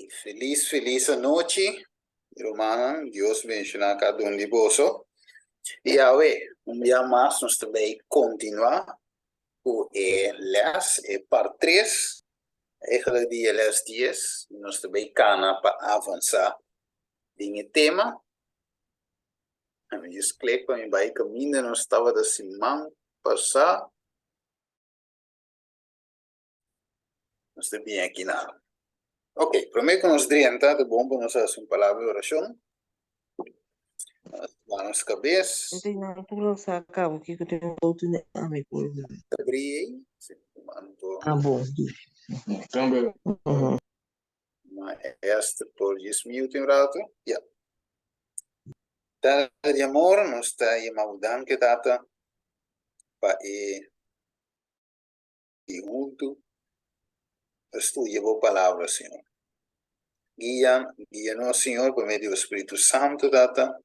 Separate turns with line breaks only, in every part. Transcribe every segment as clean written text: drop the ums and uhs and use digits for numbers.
Felis felis anochi rumannan, Dios bendiciona cada un di boso. Y awe un bia mas nos ta bay continua cu e les, e part tres, eigenlijk di e les dies, y nos ta bay cana pa avansa den e tema. Mi just click pa mi bay caminda nos tabata siman pasa. Nos ta bien aki na. Ok, promé ku nos drenta, ta bon pa nos hasi un palabra di orashon. Nos baha nos kabes.
Ente nan tur lo sa kabo kiko tin un foto di ami por mi.
Ta bri ei? Si, mano por.
Ah bon.
Tambe.
Ma Esther por djis mute un rato. Ya. Tata di amor, nos ta yama bo danki, Tata, pa e i huntu pa studia bo palabra, Señor. Guia, guia nos, Señor, pa medio di bo Spiritu Santu, Tata,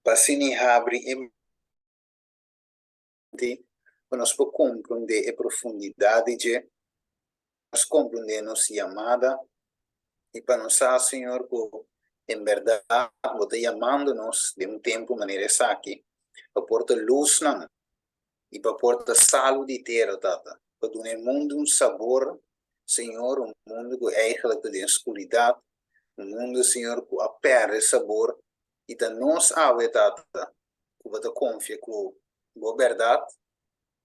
pa asina i habri e mente pa nos por komprondé e profundidat di dje, nos komprondé nos yamada i pa nos sa, Señor, ku en bèrdat bo ta yamando nos den un tempu manera esaki pa por ta lusnan i pa por ta salu di tera, Tata, pa duna e mundu un sabor, Señor, un mundu ku eigentlik ta den skuridat, un mundu, Señor, ku a pèrdè sabor, i ta nos awe, Tata, ku bo ta konfia ku Bo bèrdat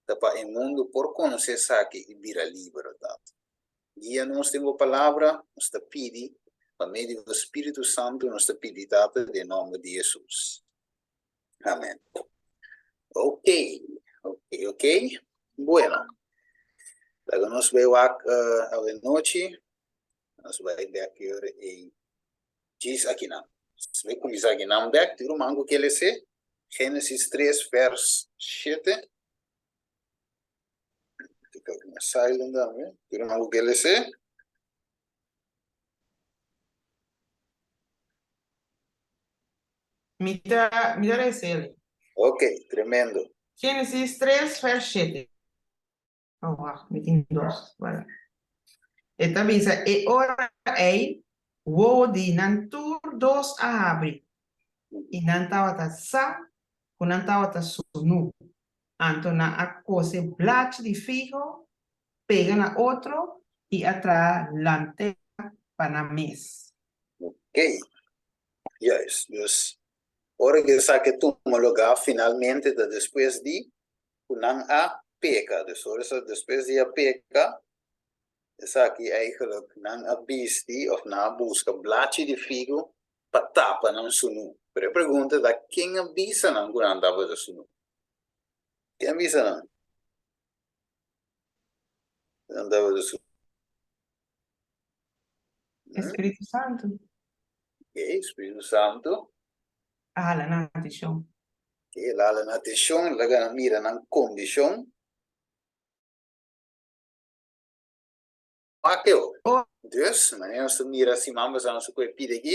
ta pa e mundu por konosé esaki i bira liber, Tata. Guia nos den Bo Palabra, nos ta pidi, pa medio di Bo Spiritu Santu nos ta pidi, Tata, den nòmber di Hesus. Amen. Ok, ok, ok. Bueno, laga nos bai wak uh, awe nochi. Nos bai bek hier e djis akinan. Nos bai kuminsá akinan bek. Tur ruman ku ke lese Génesis 3 vers 7. Tika na silent tambe. Tur ruman ku ke lese.
Mi ta, mi ta resele.
Ok, tremendo.
Génesis 3, vers 7. Oh, wacht, mi tin dos. Bueno. E ta bisa, e ora ei, wowo di nan tur dos a habri, i nan tabata sa ku nan tabata sunú. Anto nan a kose blachi di figo pega na otro i a traha lanterna pa nan mes.
Ok. Juist. Dus ora ku esaki a tuma lugá finalmente ta despues di ku nan a peka. Dus ora sa despues di a peka, esaki eigenlijk nan a bisti òf nan a buska blachi di figu pa tapa nan sunú. Pero e pregunta ta ken a bisa nan ku nan tabata sunú? Ken a bisa nan? Nan tabata sunú.
Espíritu Santu.
Ok, Spiritu Santu.
A hala nan atenshon.
Ok, el a hala nan atenshon, el a laga nan mira nan kondishon. Mateo. Dus, manera nos ta mira siman pasá nos a kohe pida aki,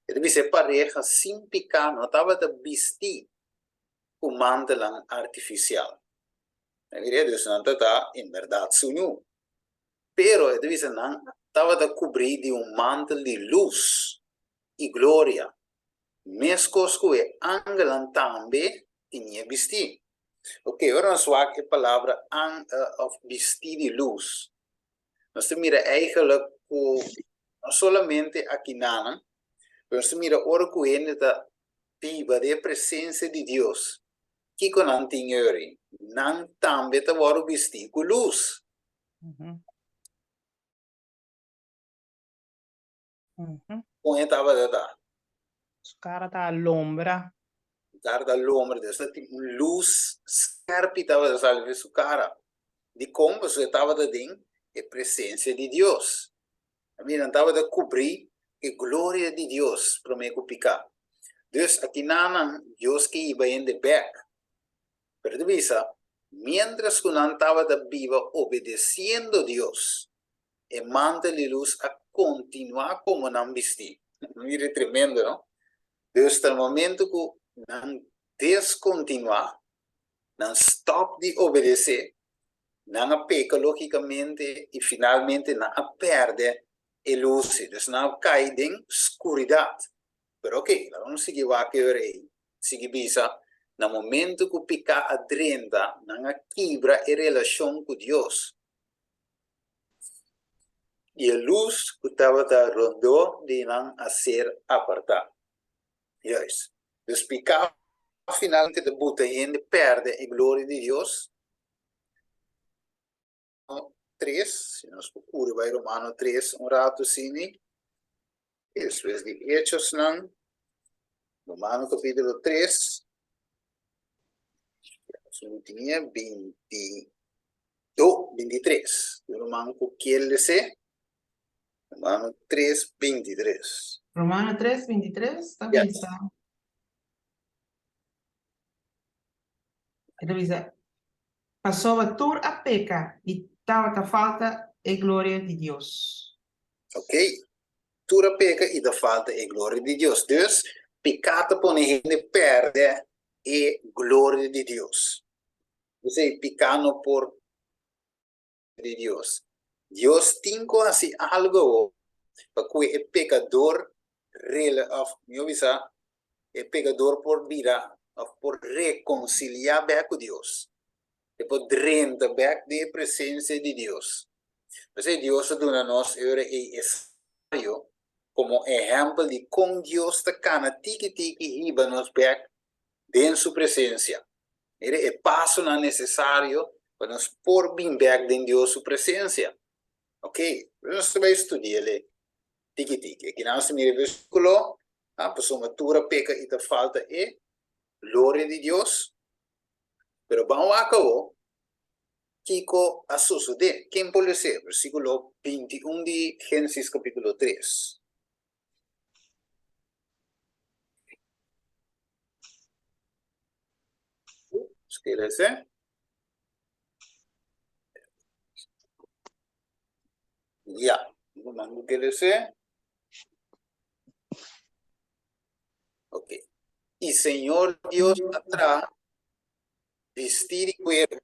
e ta bisa e pareha sin piká no tabata bistí ku mantelnan artifisial. Ta mira? Dus nan ta ta en bèrdat sunú. Pero e ta bisa nan tabata kubrí di un mantel di lus i gloria, meskos ku e angelnan tambe tinia bistí. Oke, ora nos wak e palabra an òf bistí di lus, nos ta mira eigentlik ku no solamente akinanan, pero nos ta mira ora ku hende ta biba den e presensia di Dios, kiko nan tin yori? Nan tambe ta wòrdu bistí ku lus. Kon e tabata ta?
Su kara ta alombra.
Su kara ta alombra, dus ta tin un lus skerpi tabata sali di su kara. Dikon? Pasobra e tabata den e presensia di Dios. Mira, nan tabata kubrí e gloria di Dios promé ku piká. Dus akinanan Dios ke hiba hende bèk. Pero ta bisa, miéntras ku nan tabata biba obedesiendo Dios, e mantel di lus a kontinuá komo nan bistí. Mira e tremendo, no? Dus ta momento ku nan deskontinuá, nan stòp di obedesé, nan a peka lógikamente i finalmente nan a pèrdè. E lus ei. Dus nan a kai den skuridat. Pero oke, laga nos sigui wak e ora ei. Sigui bisa, na momentu ku piká a drenta, nan a kibra e relashon ku Dios. I e lus ku tabata rondó di nan a ser apartá. Juist. Dus piká finalmente ta buta hende pèrdè e gloria di Dios. 3, si nos por kuri bai Romano 3 un ratu sini, i despues di Hechosnan, Romano kapítulo 3, nos lo tinia 22, 23, un ruman ku kier lese, Romano 3, 23.
Romano 3, 23 ta
Yes.
bisa. E ta bisa, Pasobra tur a peka i tabata falta e gloria di Dios.
Ok, tur a peka i ta falta e gloria di Dios. Dus, piká ta pone hende pèrdè e gloria di Dios. P'esei, piká no por di Dios. Dios tin ku hasi algu awor pa ku e pekador rela òf mihó bisa e pekador por bira òf por rekonsiliá bèk ku Dios. E por drenta bèk den e presensia di Dios. P'esei Dios a duna nos e ora ei e sario komo ehèmpel di kon Dios ta kana tiki tiki hiba nos bèk den su presensia. Mira e pasonan nesesario pa nos por bin bek den Dios su presensia. Ok, nos ta bai studia el tiki tiki. Aki nan nos ta mira e versíkulo, ah, pasobra tur a peka i ta falta e gloria di Dios. Pero ban wak awo kiko a sosodé. Ken por lese? Versíkulo 21 di Génesis kapítulo 3. Skirese. Ya, mangu kelese. Ok. I Señor Dios a traha bisti di kueru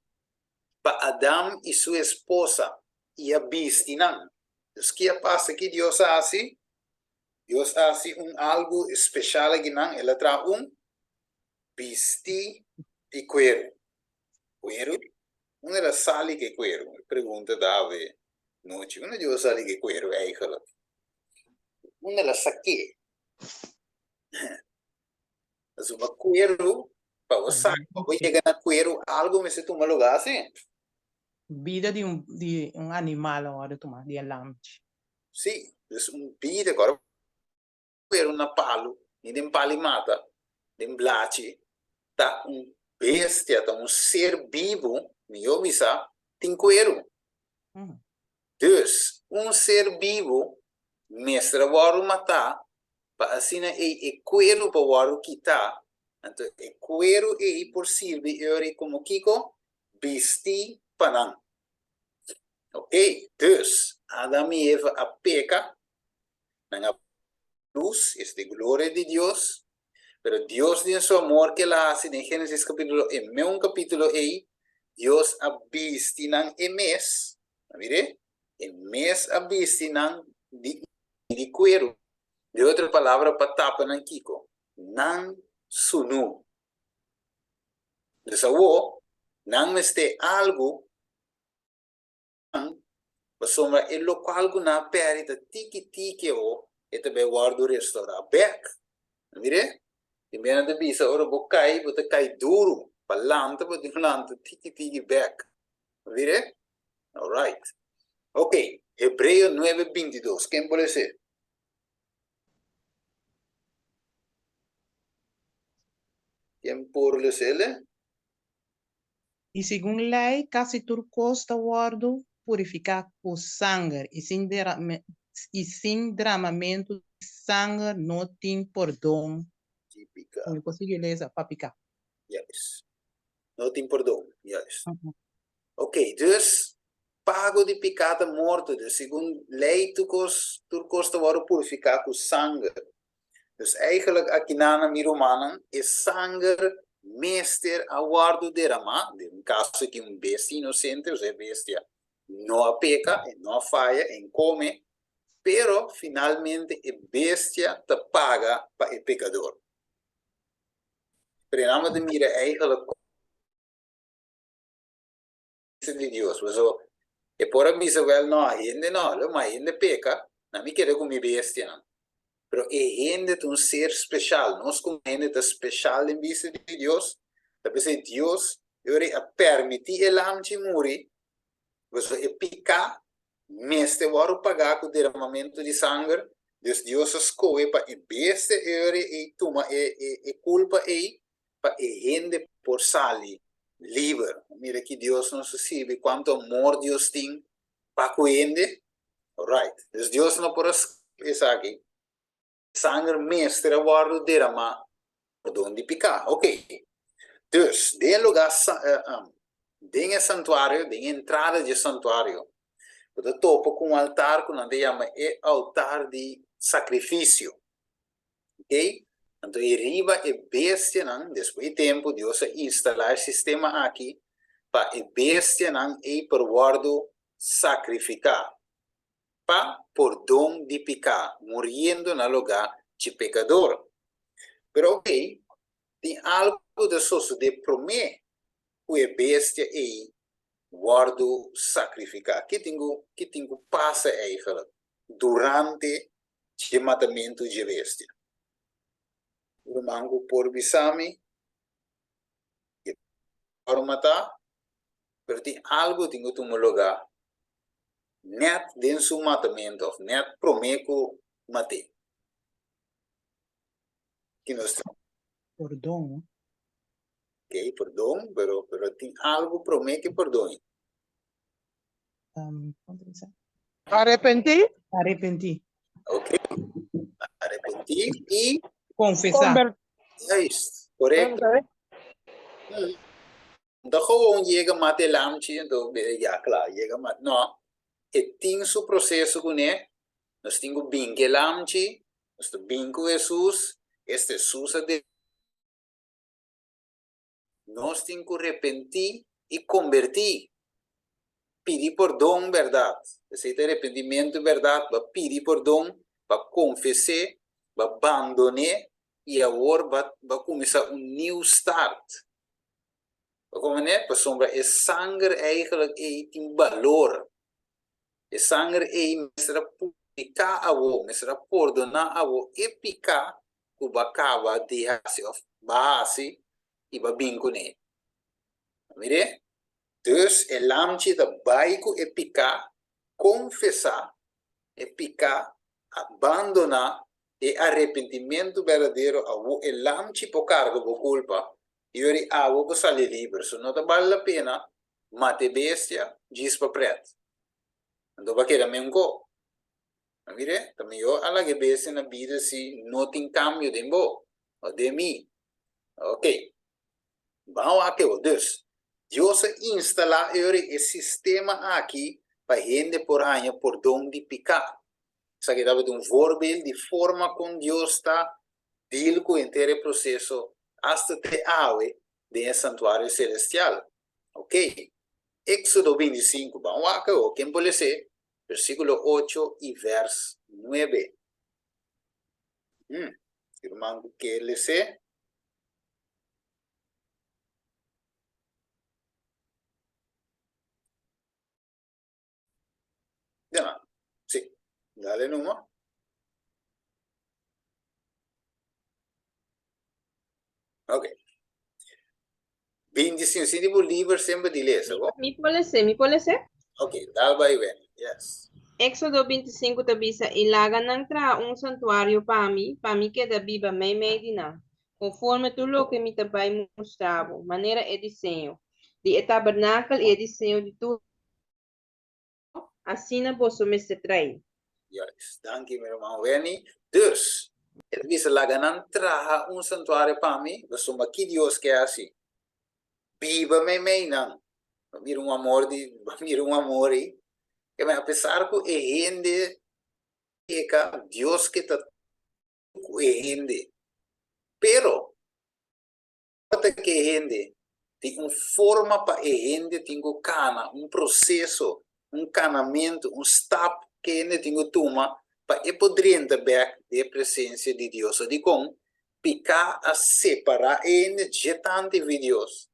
pa Adam i su esposa i a bisti nan. Dus ki a pasa? Ki Dios a hasi? Dios a hasi un algu speshal aki nan, el a traha un bisti di kueru. Kueru? Unda el a sali ku e kueru? E pregunta ta awe nochi. Unda Dios a sali ku e kueru eigenlijk? Unda el a sak'é? Pasobra kueru, pa bo saka, pa bo yega na kueru, algu mester tuma lugá si.
Bida di un di un animal a wòrdu tumá, di e lamchi.
Sí, dus un bida ku ora kueru na palu, ni den pali mata, den blachi, ta un bestia, ta un ser bibu, mihó bisa, tin kueru. Dus, un ser bibu mester a wòrdu matá pa asina ei e kueru por wòrdu kitá, anto e kueru ei por sirbi e ora ei komo kiko? Bistí pa nan. Ok, dus, Adam i Eva a peka, nan a lus, esta e gloria di Dios, pero Dios den su amor ke el a hasi den Génesis kapítulo, e meun kapítulo ei, Dios a bisti nan e mes, a mir'é? E mes a bisti nan di di kueru, di otro palabra pa tapa nan kiko? Nan sunú. Dus awor nan mester algu pasobra e lokual ku nan a pèrdè ta tiki tiki awor e ta bai wòrdu restourá bèk. Mir'é? Tin bia nan ta bisa ora bo kai bo ta kai duru, pa lanta bo tin ku lanta tiki tiki bèk. Mir'é? Alright. Ok, Hebreo nuebe 22, ken por lese? Ken por lesele?
I segun lei, kasi tur kos ta wòrdu purifiká ku sanger, i sin i sin dramamentu di sanger no tin pordon.
Di piká.
Mi por sigui lesa, pa piká.
Juist. No tin pordon. Juist. Ok, dus pago di piká ta morto, dus segun lei tur kos tur kos ta wòrdu purifiká ku sanger. Dus eigenlijk akinan mi rumannan e sanger mester a wòrdu deramá, den un kaso aki un bestia inosente, osea e bestia no a peka, e no a faya, e kome. Pero finalmente e bestia ta paga pa e pekador. Pero nan ta mira eigenlijk di Dios. Paso e por a bisa wel no, hende no, lo ma hende peka, na mi kere ku mi bestianan. Pero e hende ta un ser special. Nos como hende ta special den bista di Dios. Ta p'esei Dios e ora a permiti e lamchi muri, pasobra e piká mester wòrdu pagá ku deramamentu di sanger. Dus Dios a skohe pa e bestia e ora ei tuma e e kulpa ei pa e hende por sali liber. Mira ki Dios nos a sirbi, kuantu amor Dios tin pa ku hende. Alright. Dus Dios no por a skip esaki. Sanger mester a wòrdu deramá pordon di piká. Ok. Dus, den e lugá den e santuario, den e entrada di e santuario, bo ta topa ku un altar ku nan ta yama e altar di sakrifisio. Ok. Anto i riba e bestianan, despues di tempu Dios a instalá e sistema aki pa e bestianan ei por wòrdu sakrifiká pa pordon di piká, muriendo na lugá dje pekador. Pero ok, tin algu ku ta sosodé promé ku e bestia ei wòrdu sakrifiká. Ki tin ku ki tin ku pasa eigentlik durante dje matamentu dje bestia? Ruman ku por bisa mi e forma ta, pero tin algu tin ku tuma lugá nèt den su matamentu òf nèt promé ku mat'é. Ki nos ta.
Pordon.
Ok, pordon, pero pero tin algu promé ku pordon.
Kon ta bisa?
Arepentí.
Arepentí.
Ok, arepentí i.
Konfesá.
Juist, korekto. No ta gewoon yega mata e lamchi anto ya kla yega mata no e tin su proseso kuné nos tin ku bin ku e lamchi nos ta bin ku Hesus esta Hesus a nos tin ku repentí i kombertí pidi pordon bèrdat esei ta repentimentu bèrdat bo a pidi pordon bo a konfes'é bo a bandon'é i awor bo a kuminsá un new start. Bo comprende? Pasobra e sanger eigenlijk ei tin balor. E sanger ei mester a purifica abo, mester a pordona abo e pica cu bo a caba di haci of bo a haci y bo a bin cune. Mire? Dus e lamchi ta bay cu e pica, confesa e pica, abandona e arepentimentu berdadero awo e lamchi por carga bo culpa I ora di awa bo sali liber, so no ta bal la pena mata e bestia djis pa pret. Anto bo a keda menko. A mira, ta mihó a laga e bestia na bida si no tin kambio den bo o den mi. Ok, ban wak e Dus, Dios a instalá e ora e sistema aki pa hende por haña pordon di piká. Esaki tabata un voorbeeld di forma kon Dios ta deal ku henter e proseso asta te awe den e santuario selestial. Ok. Éxodo 25, ban wak awo, ken por les'é? Versíkulo 8 i vèrs 9. Hmm, si ruman ku ke les'é? Ja, sí. Dale numa. Ok. 25, sinti bo liber semper di lesa, bo?
Mi por lese, mi por lese?
Ok, dal bai wen. Yes.
Éxodo 25 ta bisa, I laga nan traha un santuario pa mi, pa mi keda biba meimei di nan, konforme tur loke mi ta bai mustra bo, manera e diseño di e tabernakel i e diseño di tur Asina boso mester traí.
Juist, danki mi ruman Wenny. Dus, e ta bisa laga nan traha un santuario pa mi, pasobra ki Dios ke hasi? Biba meimei nan. Bo mira un amor di, bo mira un amor ei. Ke men apesar ku e hende peka, Dios ke ta ku e hende. Pero, Ota ke hende tin un forma pa e hende tin ku kana, un proseso, un kanamentu, un stap ke hende tin ku tuma Pa e por drenta bek den e presensia di Dios. So dikon piká a separá e hende dje tantu di Dios?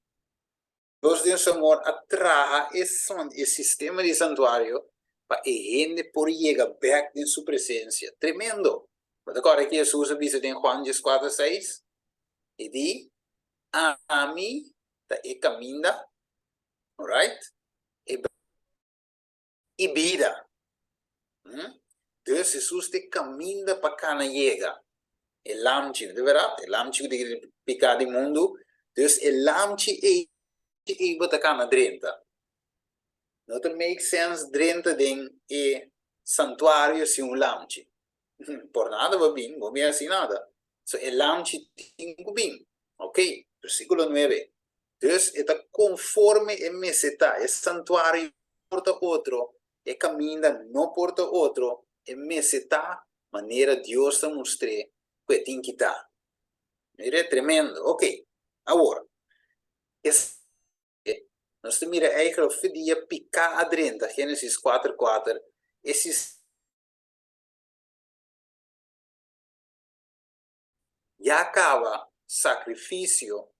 Dios den su amor a traha e e sistema di santuario pa e hende por yega bek den su presensia. Tremendo! Bo ta kòrda ki Hesus a bisa den Juan dieskuater seis? E di, Ami ta e kaminda, alright, e i bida. Dus Hesus ta e kaminda pa kana yega. E lamchi, no ta berdad? E lamchi ku ta kita piká di mundu. Dus e lamchi ei ei bo ta kana drenta. No ta make sense drenta den e santuario sin un lamchi. Por nada bo bin, bo bin hasi nada. So e lamchi tin ku bin. Ok, versíkulo nuebe. Dus e ta konforme e mester ta. E santuario no por ta otro, e kaminda no por ta otro, e mester ta manera Dios ta mustr'é ku e tin ki ta. Mira, tremendo. Ok, awor, e nos ta mira eigenlijk fe dia piká a drenta, Génesis kuater kuater, e Ya kaba sakrifisio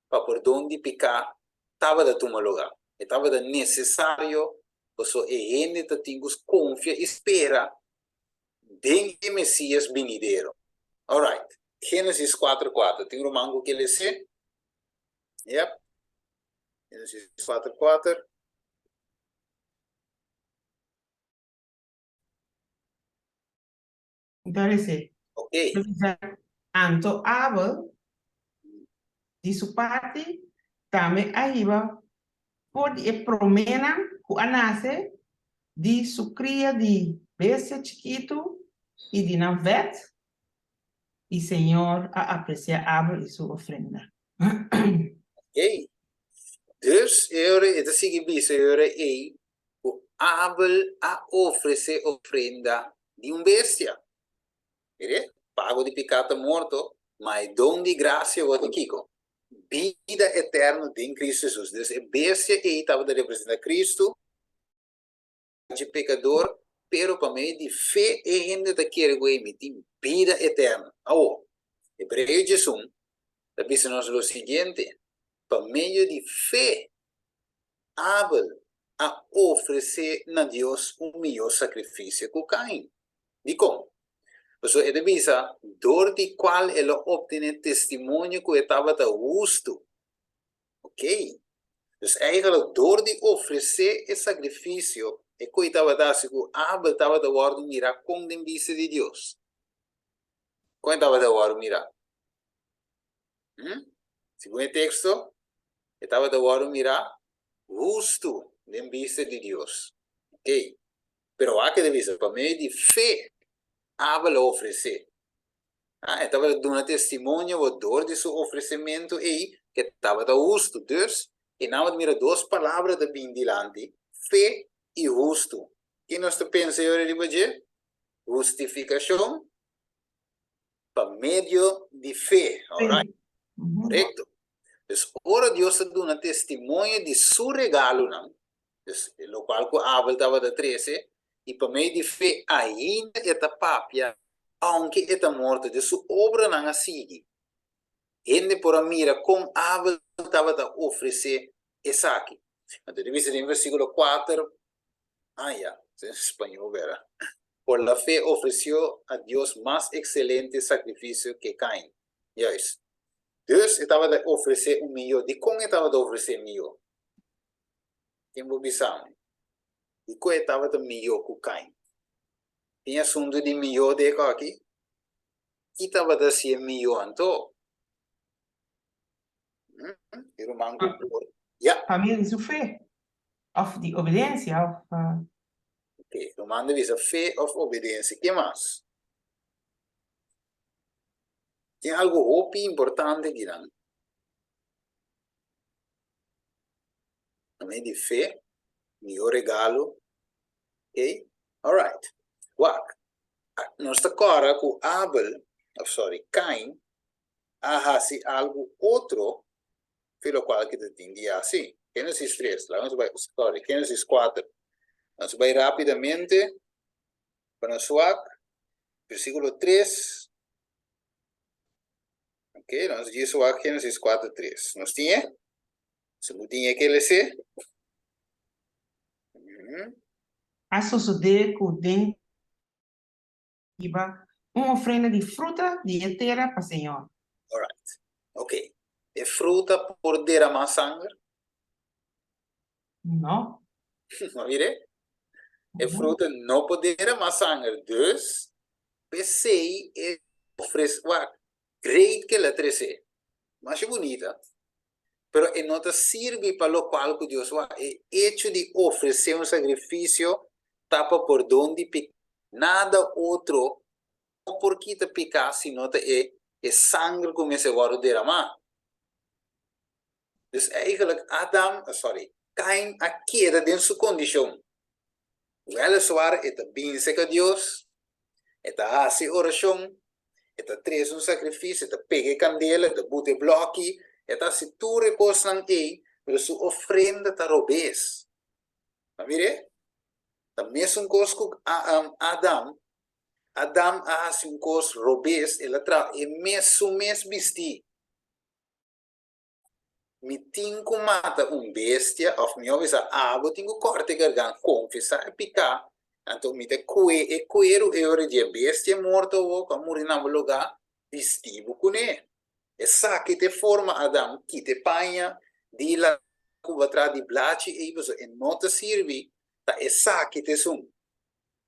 pa pordon di piká tabata tuma lugá. E tabata nesesario pasobra e hende ta tin ku konfia i spera den e Mesias binidero. Alright, Génesis kuater kuater. Tin ruman ku ke les'é? Yep. Génesis kuater kuater.
Parece.
Ok.
Anto Abel, di su parti, tambe a hiba for di e proménan ku a nase di su kria di bestia chikitu i di nan vèt, i Señor a apresiá Abel i su ofrenda.
Ok. Dus e ora e ta sigui bisa e ora ei ku Abel a ofresé ofrenda di un bestia. Mire, pago di piká ta morto, ma e don di grasia wòrdu kiko? Bida eterno den Kristu Hesus. Dus e bestia ei tabata representá Kristu, dje pekador, pero pa medio di fe e hende ta kere ku ei mi tin bida eterno. Awor, Hebreo diesun ta bisa nos lo siguiente, pa medio di fe Abel a ofresé na Dios un mihó sakrifisio ku Kain. Dikon? Pasobra e ta bisa, Dor di kual el a optené testimonio ku e tabata hustu. Oké. Dus eigenlijk dor di ofresé e sakrifisio, e ku e tabata hasi ku Abel tabata wòrdu mirá kon den bista di Dios? Kon e tabata wòrdu mirá? Segun e teksto, e tabata wòrdu mirá hustu den bista di Dios. Oké. Pero wak e ta bisa, pa medio di fe Abel a ofresé. E tabata duna testimonio bo dor di su ofresementu ei ku e tabata hustu. Dus, e nan a mira dos palabra ta bin dilanti, fe i hustu. Ki nos ta pensa e ora riba dje? Hustifikashon Pa medio di fe. Alright. Korekto. Dus ora Dios ta duna testimonio di su regalonan, dus lokual ku Abel tabata trese, i pa medio di fe ainda e ta papia ounke e ta morto, dus su obranan a sigui. Hende por a mira kon Abel tabata ofresé esaki. Anto ta bisa den versíkulo kuater, Ah ya, ta en spañol bera. Por la fe ofreció a Dios mas excelente sacrificio que Cain. Juist. Dus e tabata ofresé un mihó. Dikon e tabata ofresé mihó? Ken bo bisa mi? Dikon e tabata mihó ku Cain? Tin asuntu di mihó den e aki? Ki tabata hasié mihó anto? E ruman ku por. Ya.
Pa medio di su fe òf di obedensia òf.
Ok, ruman ta bisa fe òf obedensia. Ke mas? Tin algu hopi importante akinan. Pa medio di fe, mihó regalo. Ok, alright. Wak, nos ta kòrda ku Abel, òf sorry, Kain a hasi algu otro fi lokual ki ta tin di hasi. Génesis tres, laga nos bai, sorry, Génesis kuater. Nos bai rápidamente pa nos wak. Versíkulo 3. Ok, nos djis wak Génesis 4, 3. Nos tin e? Si bo tin e ke les'é?
A sosodé ku den hiba un ofrenda di fruta di e tera pa Señor.
Alright. Ok. E fruta por deramá sanger?
No.
No mir'é? E fruta no por deramá sanger. Dus, p'esei e ofresé, wak, great ke el a tresé. Masha bunita. Pero e no ta sirbi pa lokual ku Dios wak. E echo di ofresé un sakrifisio ta pa pordon di piká. Nada otro no por kita piká si no ta e e sanger ku mester wòrdu deramá. Dus eigenlijk Adam, sorry, Kain a keda den su kondishon. Weliswaar e ta binse ka Dios, e ta hasi orashon, e ta trese un sakrifisio, e ta pega e kandela, e ta buta e blòki, e ta hasi tur e kosnan ei, pero su ofrenda ta robes. Ta mir'é? Ta mesun kos ku Adam. Adam a hasi un kos robes, el a traha e mes su mes bistí. Mi tin ku mata un bestia òf mihó bisa abo tin ku kòrta e garganta, konfesá e piká, anto mi ta kue e kueru e ora di e bestia morto awor ku a muri na bo lugá, bisti bo kuné. Esaki ta e forma, Adam, kita e paña di la ku bo a traha di blachi ei, pasobra e no ta sirbi, ta esaki ta esun.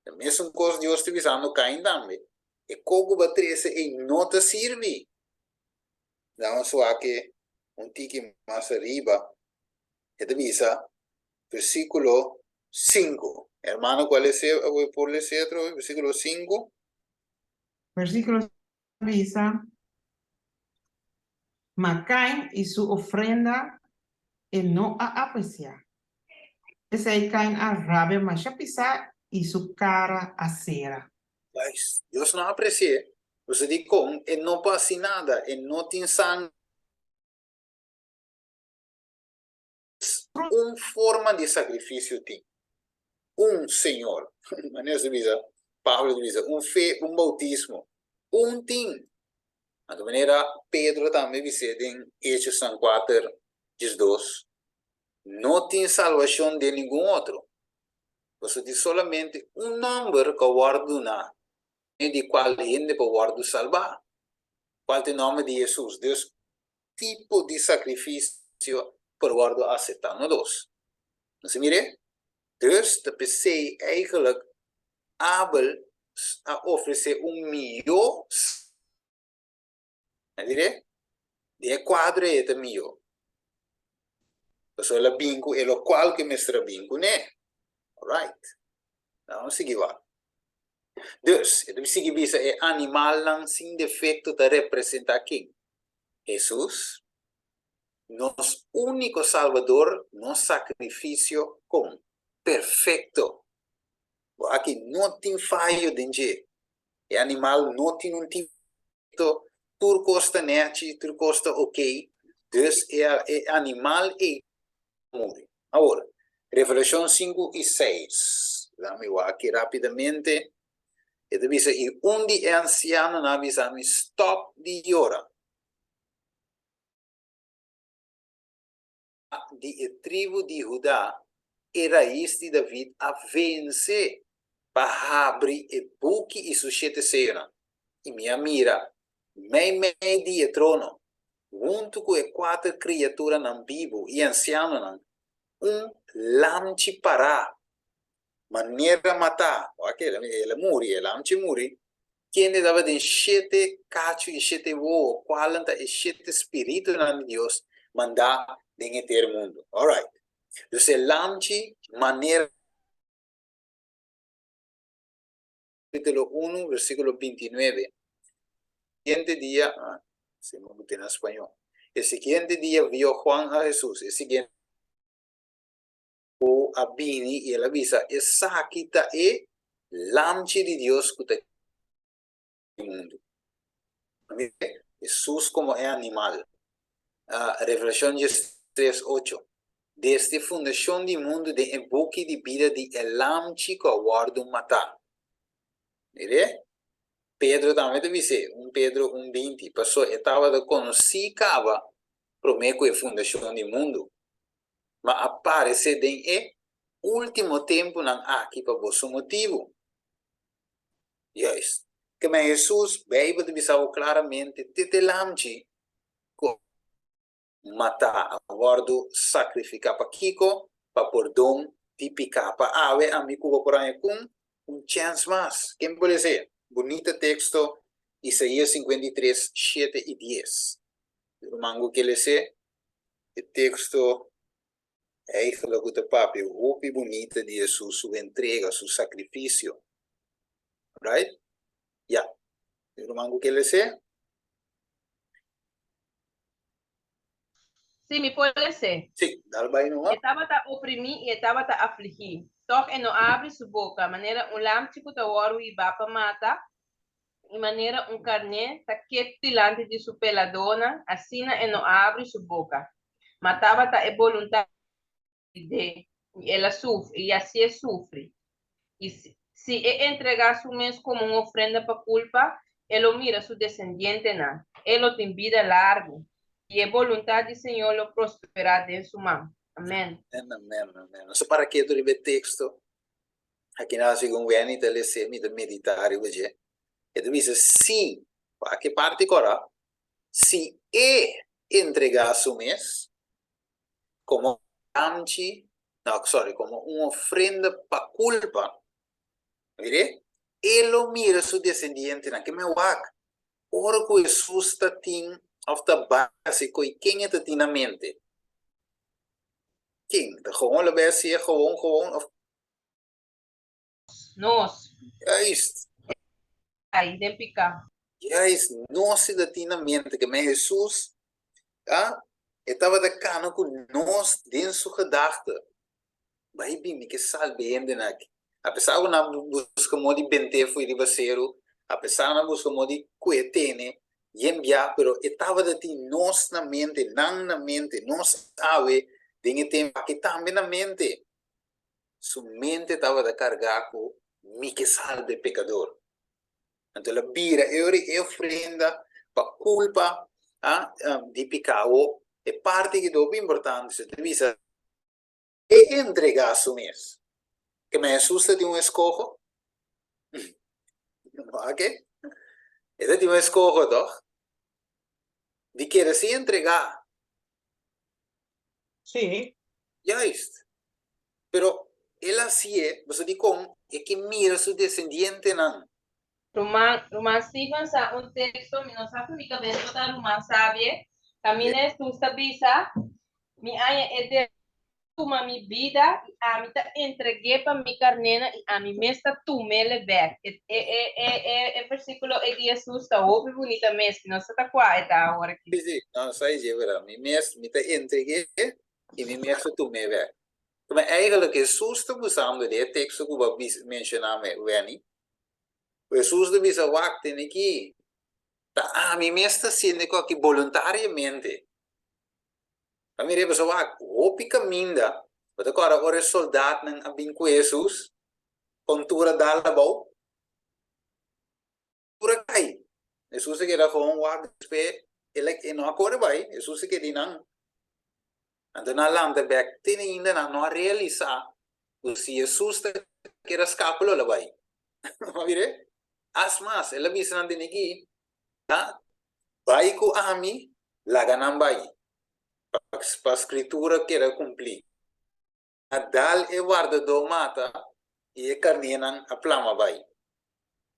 E mesun kos Dios ta bisando Kain tambe, e kos ku bo a trese ei no ta sirbi. Nan suake un tiki mas ariba, e ta bisa, versíkulo sinku. Hermano, kual es e, bo por lesa atrobe, versíkulo sinku?
Versíkulo ta bisa, Ma Kain i su ofrenda e no a apresiá. P'esei Kain a rabia masha pisá i su kara a sera.
Guys, Dios no a apreci'é. Boso di con e no por haci nada, e no tin sanger. Un forma di sacrificio tin, un Señor. Manera ta bisa, Pablo ta bisa, un fe, un bautismo, un tin. Anto manera Pedro tambe bis'é den Hechosnan kuater, diesdos, no tin salvacion den ningun otro. Pasobra tin solamente un nòmber ku a wòrdu duná medio di kual hende por wòrdu salbá, kual ta e nòmber di Hesus. Dus tipo di sakrifisio por wòrdu aseptá, no dos. Nos a mir'é? Dus ta p'esei eigentlik Abel a ofresé un mihó. Na diré, den e kuadro ei e ta mihó. Pasobra el a bin ku e lokual ku e mester a bin kuné. Alright. Nan nos sigui wak. Dus, e ta sigui bisa e animalnan sin defekto ta representá ken? Hesus, nos úniko Salbador, nos sakrifisio kon? Perfekto. Bo aki no tin fayo den dje. E animal no tin un tipo, tur kos ta nèchi, tur kos ta okey, dus e e animal ei ta muri. Awor, Revelashon sinku i seis, laat mi wak aki rápidamente, e ta bisa, I un di e ansianonan a bisa mi, Stòp di yora. Di e tribu di Hudá, e rais di David a vense pa habri e buki i su shete seyonan. I mi a mira, meimei di e trono, huntu ku e kuater kriaturanan bibu i ansianonan, un lamchi pará, manera matá, wak el a muri, e lamchi muri, kende tabatin shete kachu i shete wowo, kualnan ta e shete spiritunan di Dios mandá den henter mundu. Alright. Dus e lamchi manera. Kapítulo unu, versíkulo bintinuebe. Siguiente dia, ah, si mi put'e na spañó. E siguiente dia vio Juan a Jesús, e siguiente. Ku a bini i el a bisa, Esaki ta e Lamchi di Dios ku ta kita mundu. Hesus komo e animal. Revelashon diestres, ocho. Desde fundashon di mundu den e buki di bida di e Lamchi ku a wòrdu matá. Mir'é? Pedro tambe ta bis'é, un Pedro un 20, paso e tabata konosí kaba promé ku e fundashon di mundu, ma a paresé den e último tempunan aki pa boso motibu. Juist. Keme Hesus, Beibel ta bisa bo klaramente, te te lamchi ku a matá, a wòrdu sakrifiká. Pakiko? Pa pordon di piká. Pa awe ami ku bo por haña kun un chèns mas. Ken por lesa? Bunita teksto, Isaías 53, shete i dies. Ruman ku ke lesa e teksto eigenlijk ku ta papia hopi bunita di Hesus su entrega, su sakrifisio. Right? Ya. Ruman ku ke lesa?
Sí, mi por les'é.
Sí, dal bai no.
E tabata oprimí i e tabata afligí. Tòg e no a abri su boka, manera un lamchi ku ta wòrdu hibá pa mata, i manera un karné ta ketu dilanti di su peladónan, asina e no a abri su boka. Ma tabata e boluntat di dé, i el a sufri, i hasié sufri. I si e entregá su mes komo un ofrenda pa kulpa, e lo mira su desendientenan, e lo tin bida largu, i e boluntat di Señor lo prosperá den su man. Amèn.
Amèn, amèn, amèn. Nos a para ketu riba e teksto. Akinan segun Wendy ta les'é, mi ta meditá riba dje. E ta bisa, Si, wak e parti kòrá, si e entregá su mes, komo lamchi, no, sorry, komo un ofrenda pa kulpa, mir'é, e lo mira su desendientenan. Ke men wak, ora ku Hesus ta tin òf ta bai hasi koi, ken e ta tin na mente? Ken? Ta gewoon lo bai hasié gewoon gewoon òf?
Nos.
Juist.
Ai, den piká.
Juist, nos si ta tin na mente ke men Hesus a e tabata kana ku nos den su gedachte. Bai bin, mi ke salba e hendenan aki. Apesar ku nan buska moda di bent'é fo'i riba seru, apesar ku nan buska moda di kue tene yen bia, pero e tabata tin nos na mente, nan na mente, nos awe den e tempu aki tambe na mente. Su mente tabata kargá ku mi ke salba e pekador. Anto el a bira e ora e ofrenda pa kulpa di piká. Awor, e parti ki ta hopi importante, su ta bisa e entregá su mes. Ke men Hesus ta tin un eskoho? Wak-e. E ta tin un eskoho tòg? Di kere si entregá.
Sí.
Juist. Pero el a hasié, boso dikon e ke mira su desendientenan.
Ruman, Ruman Steven sa un teksto, mi no sa ku mi kabes por ta Ruman sabie, kaminda Hesus ta bisa, Mi aña e de tuma mi bida i ami ta entreg'é pa mi karnénan i ami mes ta tum'é bèk. E, e, e, e, e, e versíkulo ei di Hesus ta hopi bunita mes, mi no sa ta kua e ta awor aki.
Sí, sí, no, sa e dje berdad. Mi mes, mi ta entreg'é i mi mes ta tum'é bèk. Kuma eigenlijk Hesus ta usando den e teksto ku bo a bisa, menshoná me, Wenny. Hesus ta bisa, Wak, tene ki, ta ami mes ta hasiendo e kos aki boluntariamente. A mira pasobra wak hopi kaminda, bo ta kòrda ora e soldatnan a bin ku Hesus, kon tur a dal abou, tur a kai. Hesus a keda gewoon wak despues el a e no a kore bai, Hesus a keda einan. Anto nan a lanta bèk te ainda nan no a realisá ku si Hesus ta keda skapa lo el a bai. Bo a mira? As mas, el a bisa nan tene ki, Ta bai ku ami, laga nan bai, pa Skritura keda kumplí. A dal e wardadó mata i e karnénan a plama bai.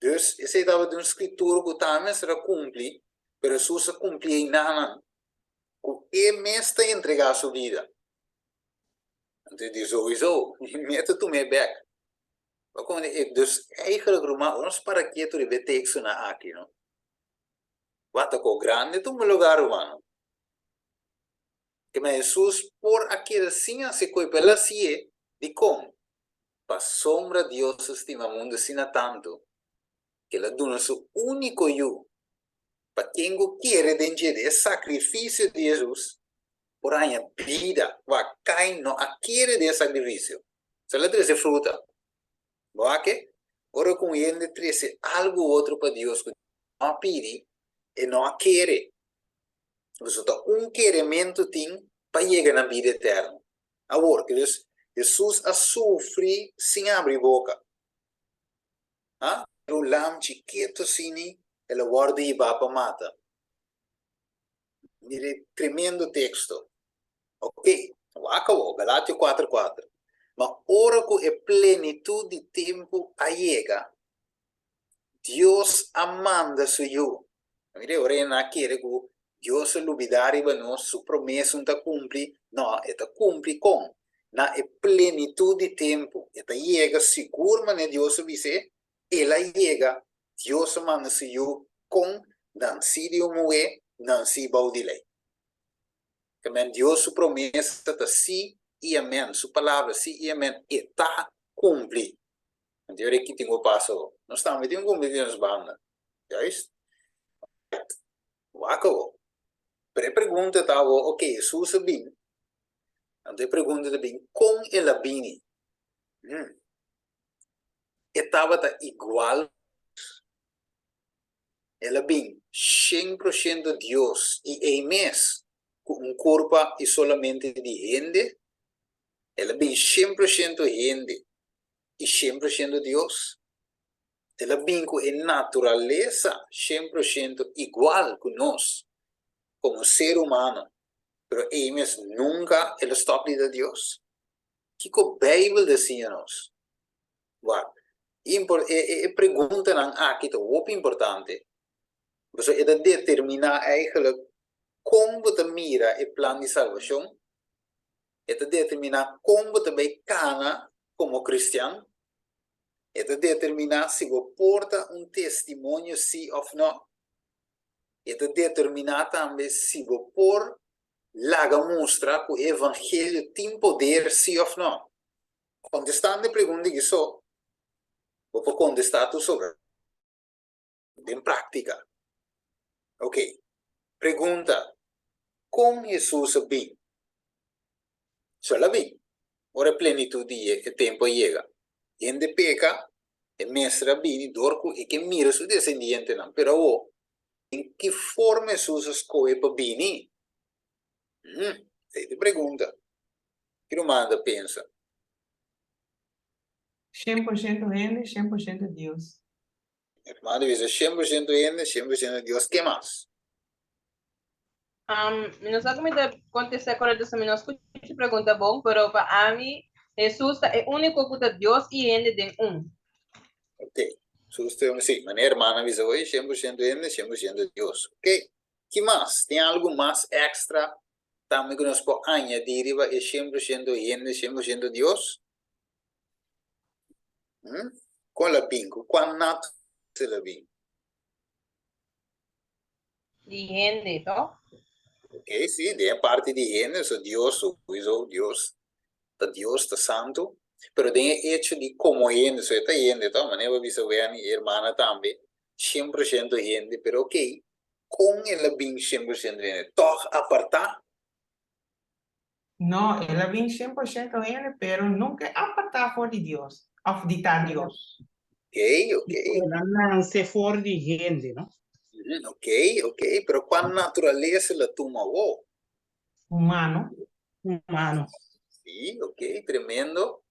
Dus, esei tabata un Skritura ku tambe mester a kumpli, pero Hesus a kumpli einanan, ku e mes ta entregá su bida. Anto e di, Souiso, mi ta tum'é bèk. Bo kono e dus eigenlijk ruman ora nos para ketu riba e tekstonan aki no wak ta ko grandi tuma lugar ruman no ke men Hesus por a keda sin hasi koe pero el a hasié dikon pasobra Dios a stima mundu asina tantu ke el a duna su úniko yu pa ken ku kere den dje den e sakrifisio di Hesus por haña bida wak Kain no a kere den e sakrifisio. Sal a trese fruta. Bo a ke? Ora ku un hende trese algu otro pa Dios ku no a pidi, e no a kere. Pasobra ta un kerementu tin pa yega na bida eterno. Awor, dus Hesus a sufri sin abri boka. Ha? Un lamchi ketu asina el a wòrdu hibá pa mata. Mira e tremendo teksto. Ok, wak awor, Galatio kuater kuater. Ma ora ku e plenitut di tempu a yega, Dios a manda su Yu. Mira, ora e na kere ku Dios a lubidá riba nos, su promesa no ta kumpli. No, e ta kumpli kon? Na e plenitut di tempu. E ta yega sigur manera Dios a bis'é, el a yega. Dios a manda su Yu kon? Nansí di un muhé, nansí bou di lei. Amen. Dios su promesa ta sí i amèn. Su palabra sí i amèn. E ta kumpli. Anto ora ki tin ku pasa awor? Nos tambe tin ku kumpli di nos banda. Juist? Right. Wak awor. Pero e pregunta ta awor, ok, Hesus a bin. Anto e pregunta ta bin, kon el a bini? Hmm. E tabata igual El a bin shen por shento Dios i ei mes ku un kurpa i solamente di hende. El a bin shen por shento hende i shen por shento Dios. El a bin ku e naturalesa shen por shento igual ku nos komo ser humano, pero ei mes nunka el a stòp di ta Dios. Kiko Beibel ta siña nos? Wak, e preguntanan aki ta hopi importante, pasobra e ta determiná eigenlijk kon bo ta mira e plan di salbashon, e ta determiná kon bo ta bai kana komo kristian, e ta determiná si bo por ta un testimonio sí òf nò, e ta determiná tambe si bo por laga mustra ku e evangelio tin poder sí òf nò. Kontestando e pregunta aki so, bo por kontestá tur sobre den práktika. Ok, pregunta, Kon Hesus a bin? So el a bin ora e plenitut di e tempu a yega. Hende peka, e mester a bini dor ku e ke mira su desendientenan. Pero awor, den ki forma Hesus a skohe pa bini? Hmm, esei ta e pregunta. Ki ruman ta pensa?
100% hende, 100% Dios.
E ruman ta bisa 100% hende, 100% Dios. Ke mas?
Mi no sa ku mi ta kontestá korekto, so mi no skucha e pregunta bon, pero pa ami Hesus ta e úniko ku ta Dios i hende den un.
Ok, Hesus ta e úniko, sí, manera e hermana a bisa hoy, 100% hende, 100% Dios. Ok, ki mas? Tin algu mas èkstra Tambe ku nos por añadí riba e 100% hende, 100% Dios? Hm? Kon el a bin? Ku kua naturalesa el a bin?
Di hende, to?
Ok, sí, den e parti di hende, so Dios, souiso, Dios ta Dios, ta santu. Pero den e echo di komo hende, so e ta hende, to? Manera bo a bisa Wenny, e hermana tambe, 100% hende, pero ok, Kon el a bin 100% hende? Tòg apartá?
No, el a bin 100% hende, pero nunka e apartá for di Dios, òf di ta Dios.
Ok, ok.
El a nanse for di hende, no?
Ok, ok, pero kua naturalesa el a tuma awor?
Humano.
Humano.
Sí, ok, tremendo.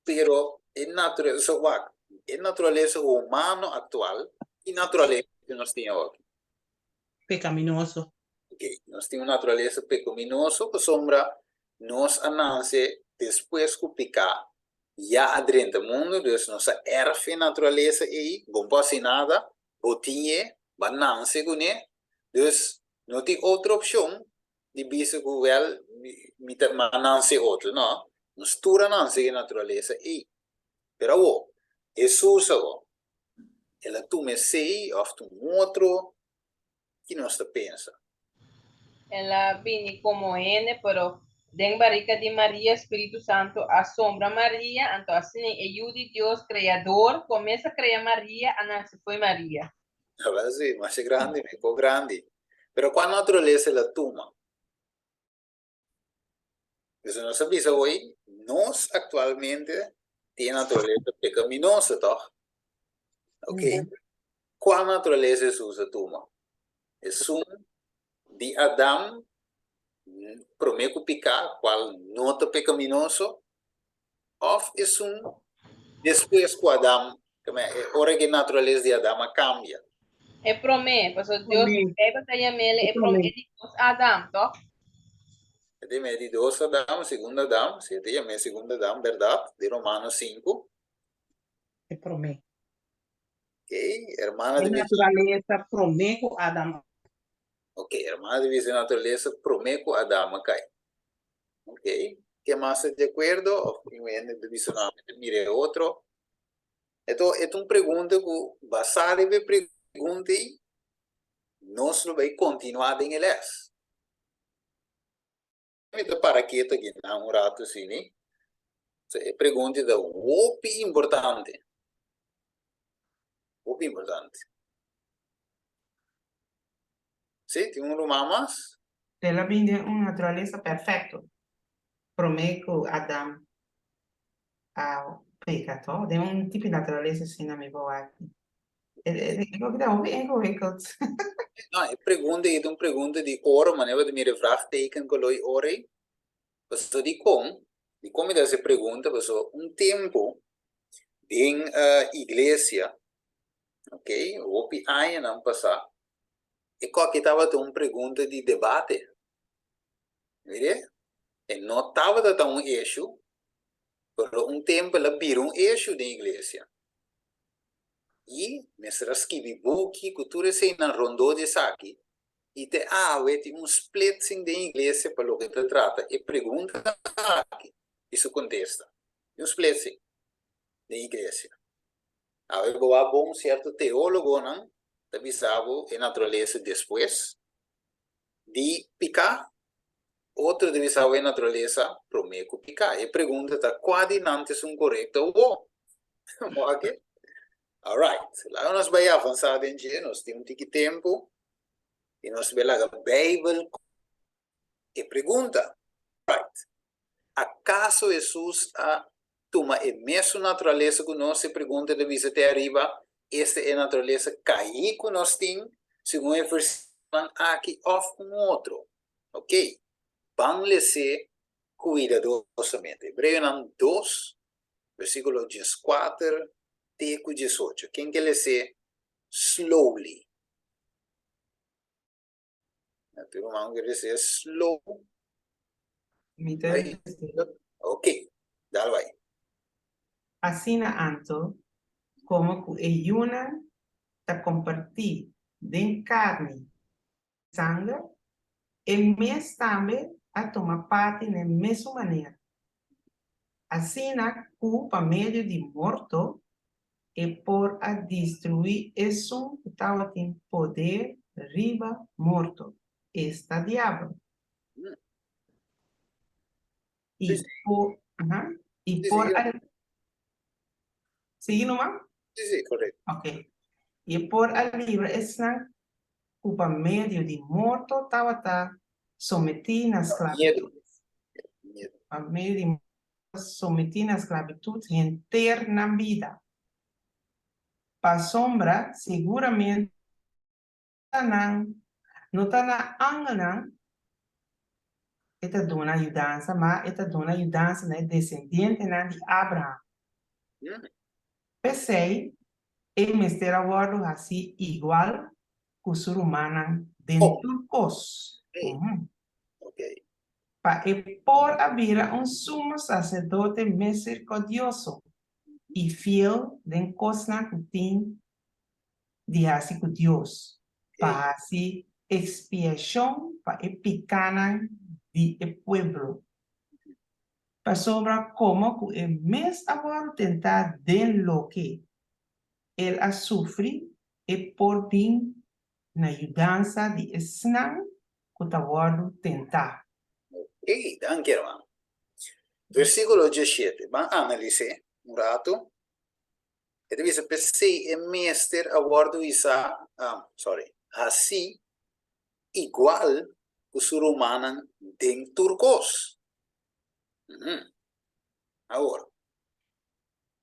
Pero e naturalesa, wak, e naturalesa humano aktual, ki naturalesa ku nos tin awor?
Pekaminoso.
Ok, nos tin un naturalesa pekaminoso pasobra nos a nase despues ku piká ya a drenta mundu, dus nos a erf e naturalesa ei, bo no por hasi nada, bo tin e, bo a nase kuné, dus no tin otro opshon di bisa ku wèl mi ta a nanse otro, no, nos tur a nanse ku e naturalesa ei. Pero awor, Hesus awor, el a tuma esei òf ta un otro? Ki nos ta pensa?
El a bini komo hende, pero den barika di Maria Spiritu Santu a sombra Maria, anto asina e Yu di Dios, Kreador, ku a mes a krea Maria, a nase fo'i Maria.
Awel si, masha grandi, mihó grandi. Pero kua naturalesa el a tuma? Entonces nos a bisa hoy, nos actualmente tin naturalesa pecaminosa, toch? Ok. Kua naturalesa Hesus a tuma? Esun di Adam promé ku piká, kual no ta pekaminoso, òf esun despues ku Adam, ora ku e naturalesa di Adam a kambia?
E promé, pasobra Dios, Beibel ta yam'el e promé di dos Adam, tòg?
E ta yam'é di dos Adam, segundo Adam, si e ta yam'é segundo Adam, bèrdat, di Romanos sinku.
E promé.
Ok, hermana
di. E naturalesa promé ku Adam.
Ok, hermana di bisa e naturalesa promé ku Adam a kai. Ok, ke mas ta di akuerdo òf tin hende ta bisa no, mi ta mira e otro? E ta e ta un pregunta ku basá riba e pregunta ei nos lo bai kontinuá den e lès. Mi ta para ketu aki na un ratu asini. So e pregunta ta hopi importante. Hopi importante. Sí, tin un ruman mas?
El a bin den un naturalesa perfecto prome cu Adam a peca, to? Den un tipo di naturalesa asina mi por wak. E loke ta hopi ingewikkeld.
No, e pregunta ei ta un pregunta di oro, manera bo ta mira e vraagteken ku lo i oro ei. Pasobra dikon? Dikon mi ta hasi e pregunta? Pasobra un tempu den iglesia, ok, hopi añanan pasá, e koki tabata un pregunta di debate. Mire, e no tabata ta un issue, pero un tempu el a bira un issue den iglesia. I mester a skibi buki ku tur eseinan rondó di esaki, i te awe tin un splitsing den iglesia pa loke ta trata e pregunta aki i su kontesta. Tin un splitsing den iglesia. Awe bo wak bon sierto teólogonan ta bisa bo e naturalesa despues di piká, otro ta bisa bo e naturalesa promé ku piká. E pregunta ta kua di nan ta esun korekto awor? Oke. Alright. Laga nos bai avansá den dje. Nos tin un tiki tempu i nos bai laga Beibel e pregunta. Alright. Akaso Hesus a tuma e mesun naturalesa ku nos? E pregunta ta bisa te ariba, Esta e naturalesa kaí ku nos tin segun e versíkulonan aki òf un otro? Oke. Ban les'é kuidadosamente. Hebreonan dos, Versíkulo dieskuater te ku diesocho. Ken ke les'é slowly? Na tur ruman ku ke les'é slow.
Mi ta les'é.
Ok, dal bai.
Asina anto, komo ku e yunan ta kompartí den karni i sanger, e mes tambe a tuma parti n'e mesun manera, asina ku pa medio di morto e por a destruí esun ku tabatin poder riba morto, esta diabel. I por, aha, i por a. Sigui numa?
Sí, sí, korekto.
Ok. I e por a libra esnan ku pa medio di morto tabata sometí na sklabitut. Pa medio di morto sometí na sklabitut henter nan bida. Pasobra siguramente nan no ta na angelnan e ta duna yudansa, ma e ta duna yudansa na e desendientenan di Abraham. P'esei, e mester a wòrdu hasí igual ku su rumannan den tur kos, pa e por a bira un sumo saserdote miserikòrdioso i fiel den kosnan ku tin di hasi ku Dios, pa hasi ekspiashon pa e pikánan di e pueblo. Pasobra komo ku e mes a wòrdu tentá den loke el a sufri, e por bin na yudansa di esnan ku ta wòrdu tentá.
Oké, danki hermano. Versíkulo diesshete, ban analis'é un ratu. E ta bisa p'esei e mester a wòrdu isá, sorry, hasí igual ku su rumannan den tur kos. Awor,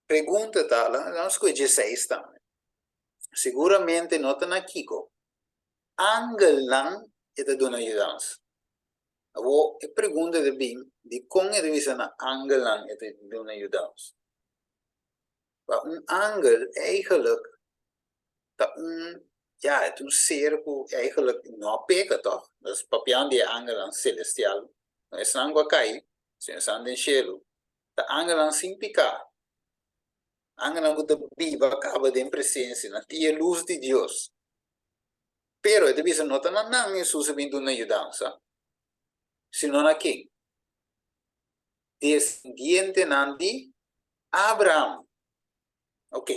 pregunta ta, laga nos skohe dieseis tambe. Siguramente no ta na kiko. Angelnan e ta duna yudansa. Awor e pregunta ta bin, dikon e ta bisa na angelnan e ta duna yudansa? Pa un angel eigenlijk ta un, ya, e ta un ser ku eigenlijk no a peka tòg. Nos papiando di e angelnan selestial, no esnan ku a kai, sino esnan den shelu. Ta angelnan sin piká. Angelnan ku ta biba kaba den presensia, nan tin e lus di Dios. Pero e ta bisa no ta na nan Hesus a bin duna yudansa, sino na ken? Desendientenan di Abraham. Ok,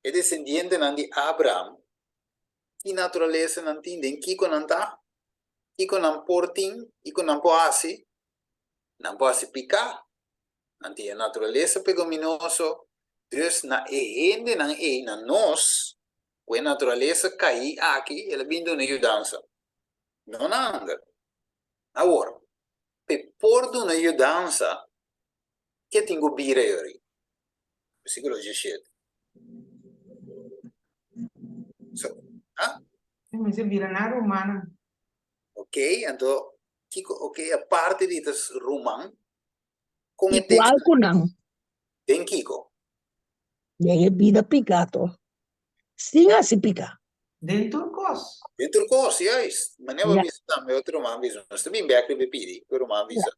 e desendientenan di Abraham, ki naturalesa nan tin? Den kiko nan ta? Kiko nan por tin? Kiko nan por hasi? Nan por hasi piká. Nan tin e naturalesa pecaminoso. Dus na e hendenan ei, na nos, ku e naturalesa kaí aki, el a bin duna yudansa. No na angel. Awor, p'e por duna yudansa, ke tin ku bira yori? Versíkulo diesshete. So, ah?
E mester bira nan rumannan.
Ok, anto kiko, ok, aparte di ta ruman, kon e
Igual
teksto
ku nan.
den kiko?
Den e bida piká to. Sin hasi piká.
Den tur kos.
Den tur kos, juist. Manera bo
Ja.
bisa tambe otro ruman bisa. Nos ta bin bek riba e pidi ku ruman bisa.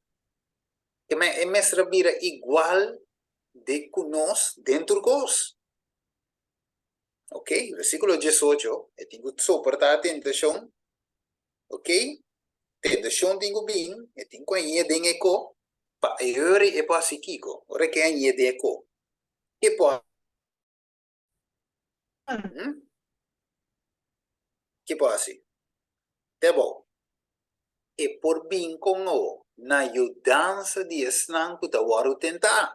E me e mester a bira igual de ku nos den tur kos. Ok, versíkulo 18, e tin ku soportá tentashon. Ok, tentashon tin ku bin, e tin ku hañ'é den e ko, pa e ora e por hasi kiko? Ora ke hañ'é den e ko, ke por Hmm? Ke por hasi? Te abou. E por bin kon o na yudansa di esnan ku ta wòrdu tentá.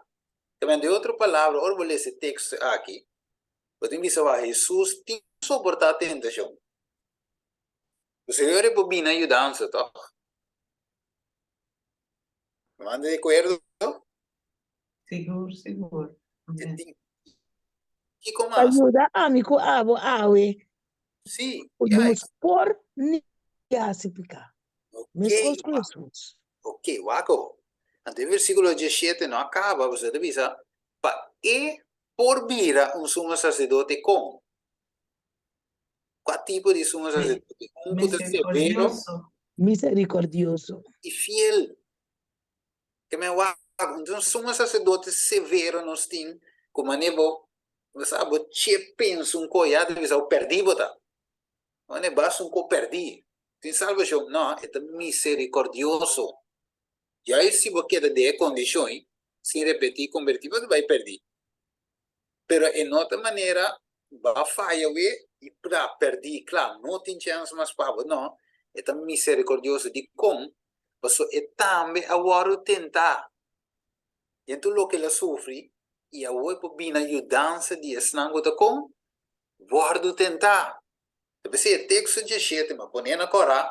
Tamen, den otro palabra, ora bo lesa e teksto aki, bo tin bisa wak Hesus tin ku soportá tentashon. Señor e por bini na yudansa, tòg? Bo anda di akuerdo?
Sigur, sigur.
E
Amén.
tin kiko
Pa
mas?
yuda ami ku abo awe
Sí,
ku
ya.
nos por ni hasi piká,
Ok,
meskos ku
wak.
Hesus.
Ok, wak awo. Anto e versíkulo 17 no a kaba, pasobra ta bisa, Pa e por bira un sumo saserdote kon? Kua tipo di sumo saserdote? Un ku ta severo
Misericordioso.
Misericordioso.
i fiel. Ke men wak, un sumo saserdote severo nos tin ku manera bo, bo sa bo che pensa un ko ya ta bisa bo pèrdí bo ta. Manera basta un ko pèrdí. Tin salbashon? No, e ta misericordioso. Juist si bo keda den e kondishon ei, sin repetí i kombertí, bo ta bai pèrdí. Pero e no ta manera ba faya we i pra pèrdí, kla, no tin chèns mas pa bo. No, e ta miserikordioso. Dikon? Pasobra e tambe a wòrdu tentá den tur loke el a sufri i awor e por bini na yudansa di esnan ku ta kon wòrdu tentá. Ta p'esei e teksto djeshete mi a pon'é na kòrá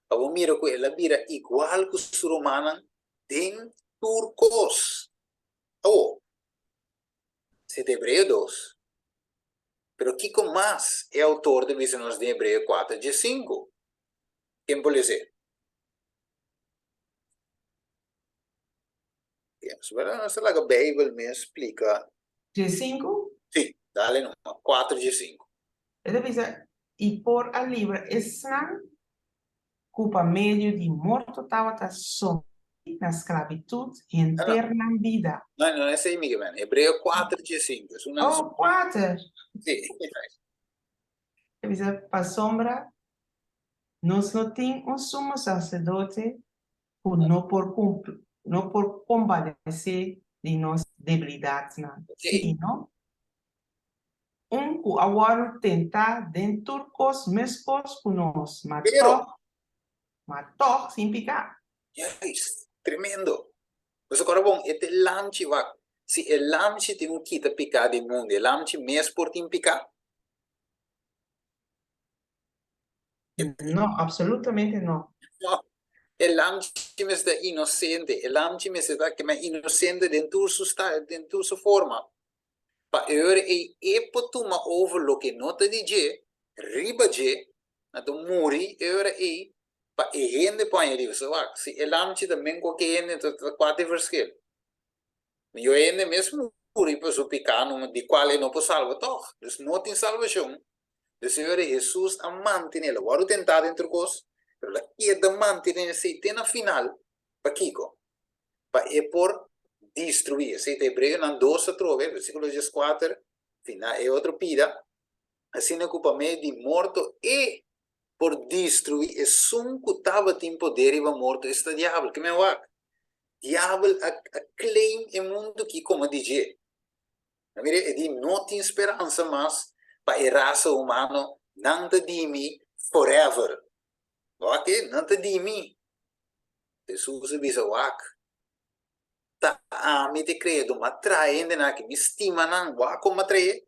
pa bo mira ku el a bira igual ku su rumannan den tur kos. Awor, Si ta Hebreo dos. Pero kiko mas e outor ta bisa nos den Hebreo kuater djesinku? Ken por les'é? Nos ta laga Beibel mes splika.
Djesinku?
Si, dale numa, kuater djesinku.
E ta bisa, I por a libra esnan ku pa medio di morto tabata sometí na sklabitut henter nan bida.
No, no, esei mi ke men. Hebreo kuater djesinku. Es una.
Oh, kuater!
Si.
E bisa, Pasobra nos no tin un sumo saserdote ku no por kumpli, no por kompadesé di nos debilidatnan, sino Un ku a wòrdu tentá den tur kos meskos ku nos, ma tòg, ma tòg sin piká.
Juist! Tremendo! Bo sa kòrda bon, e ta e lamchi wak. Si e lamchi tin un kita piká di mundu, e lamchi mes por tin piká?
No, absolutamente no.
No. E lamchi mester ta inosente. E lamchi mester ta kema inosente den tur su sta, den tur su forma. Pa e ora ei e por tuma over loke no ta di dje, riba dje, anto muri e ora ei pa e hende por haña liber. So wak, si e lamchi ta men kualke hende, enton ta kua ta e verschil? Mihó hende mes muri pa su piká numa di kual e no por salba tòg. Dus no tin salbashon. Dus e ora Hesus a mantené, el a wòrdu tentá den tur kos, pero el a keda mantené esei te na final. Pakiko? Pa e por destruí. Esei ta Hebreonan dos atrobe, versíkulo dieskuater, final e otro pida, Asina ku pa medio di morto e por destruí esun ku tabatin poder riba morto, esta diabel. Ke men wak? Diabel a a claim e mundu aki komo di dje. A mira, e di no tin speransa mas pa e rasa humano, nan ta di mi forever. Wak e, nan ta di mi. Hesus a bisa, wak, ta ami ta e Kreador, m'a traha hendenan aki, mi stima nan, wak kon m'a trahe?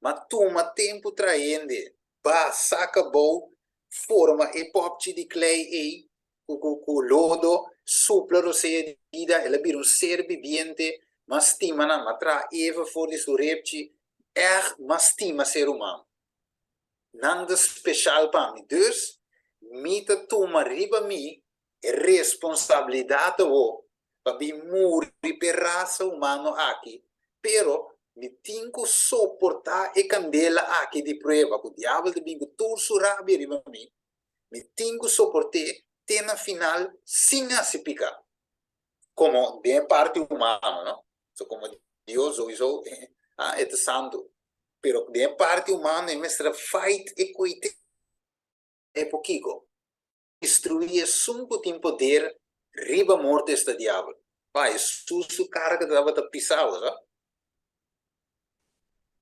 M'a tuma tempu traha hende, ba saka bou, forma e popchi di klei ei ku ku ku lodo, supla rosea di bida, el a bira un ser bibiente, m'a stima nan, m'a traha Eva for di su repchi, ègt m'a stima ser humano. Nan ta speshal pa mi. Dus, mi ta tuma riba mi e responsabilidat awo pa bin muri p'e rasa humano aki, pero mi tin ku soportá e kandela aki di prueba ku diabel ta bin ku tur su rabia riba mi, mi tin ku soport'é te na final sin hasi piká. Komo den e parti humano, no? So komo Dios souiso e ta santu, pero den e parti humano e mester a fight e koite e por kiko? Destruí esun ku tin poder riba morto esta diabel. Pa Hesus su karga tabata pisá, bo sa?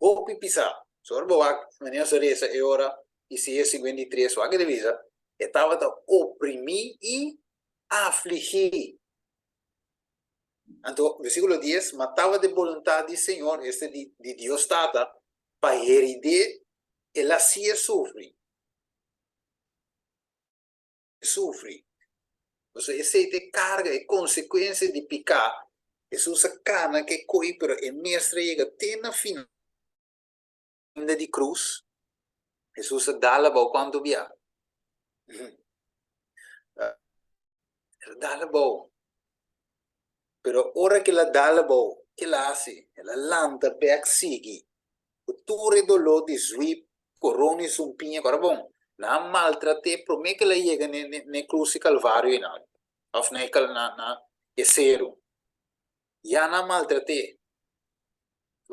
Hopi pisá. So ora bo wak manera nos a resa e ora Isaías 53, wak e ta bisa, E tabata oprimí i afligí. Anto, versíkulo 10, Ma tabata e boluntat di Señor, esta di di Dios Tata, pa herid'é, el a hasié sufri. Sufri. Pasobra esei ta e karga, e konsekuensia di piká. Hesus a kana ku e koi, pero e mes a yega te na final di krus. Hesus a dal abou kuantu bia? El a dal abou. Pero ora ku el a dal abou, ke el a hasi? El a lanta bèk sigui. Ku tur e doló di zwip, korona i sumpiña, kòrda bon, nan a maltrat'é promé ku el a yega n'e krus di Kalvario einan, òf na e na e seru. Ya nan a maltrat'é.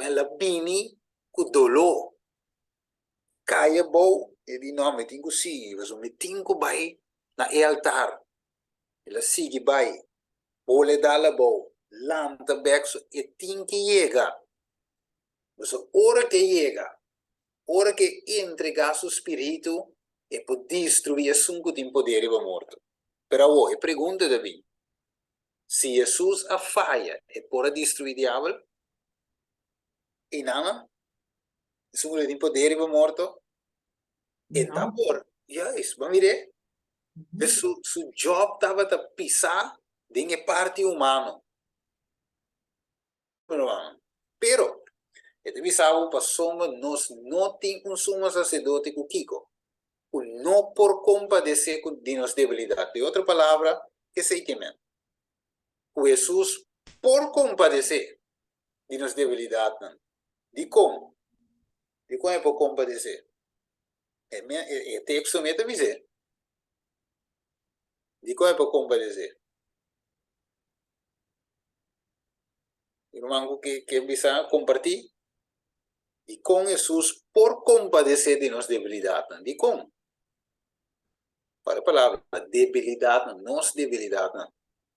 El a bini ku doló, kai abou, e di, No, mi tin ku sigui, pasobra mi tin ku bai na e altar. El a sigui bai, bole dal abou, lanta bèk, so e tin ki yega. Pasobra ora ku e yega, ora ku e entregá su spiritu, e por destruí esun ku tin poder riba morto. Pero awor, e pregunta ta bin, Si Hesus a faya, e por a destruí Diabel? I nan, esun ku lo tin poder riba morto? E ta por. Juist, bo a mir'é? Su, su job tabata pisá den e parti humano. Pero, e ta bisa bo pasobra nos no tin un sumo saserdote ku kiko? Ku no por kompadesé ku di nos debilidat. Den otro palabra, esei ke men? Ku Hesus por kompadesé di nos debilidatnan. Dikon? Dikon e por kompadesé? E teksto mes ta bis'é. Dikon e por kompadesé? Ruman ku ke ke bisa kompartí dikon Hesus por kompadesé di nos debilidatnan. Dikon? Wak e palabra, debilidatnan, nos debilidatnan.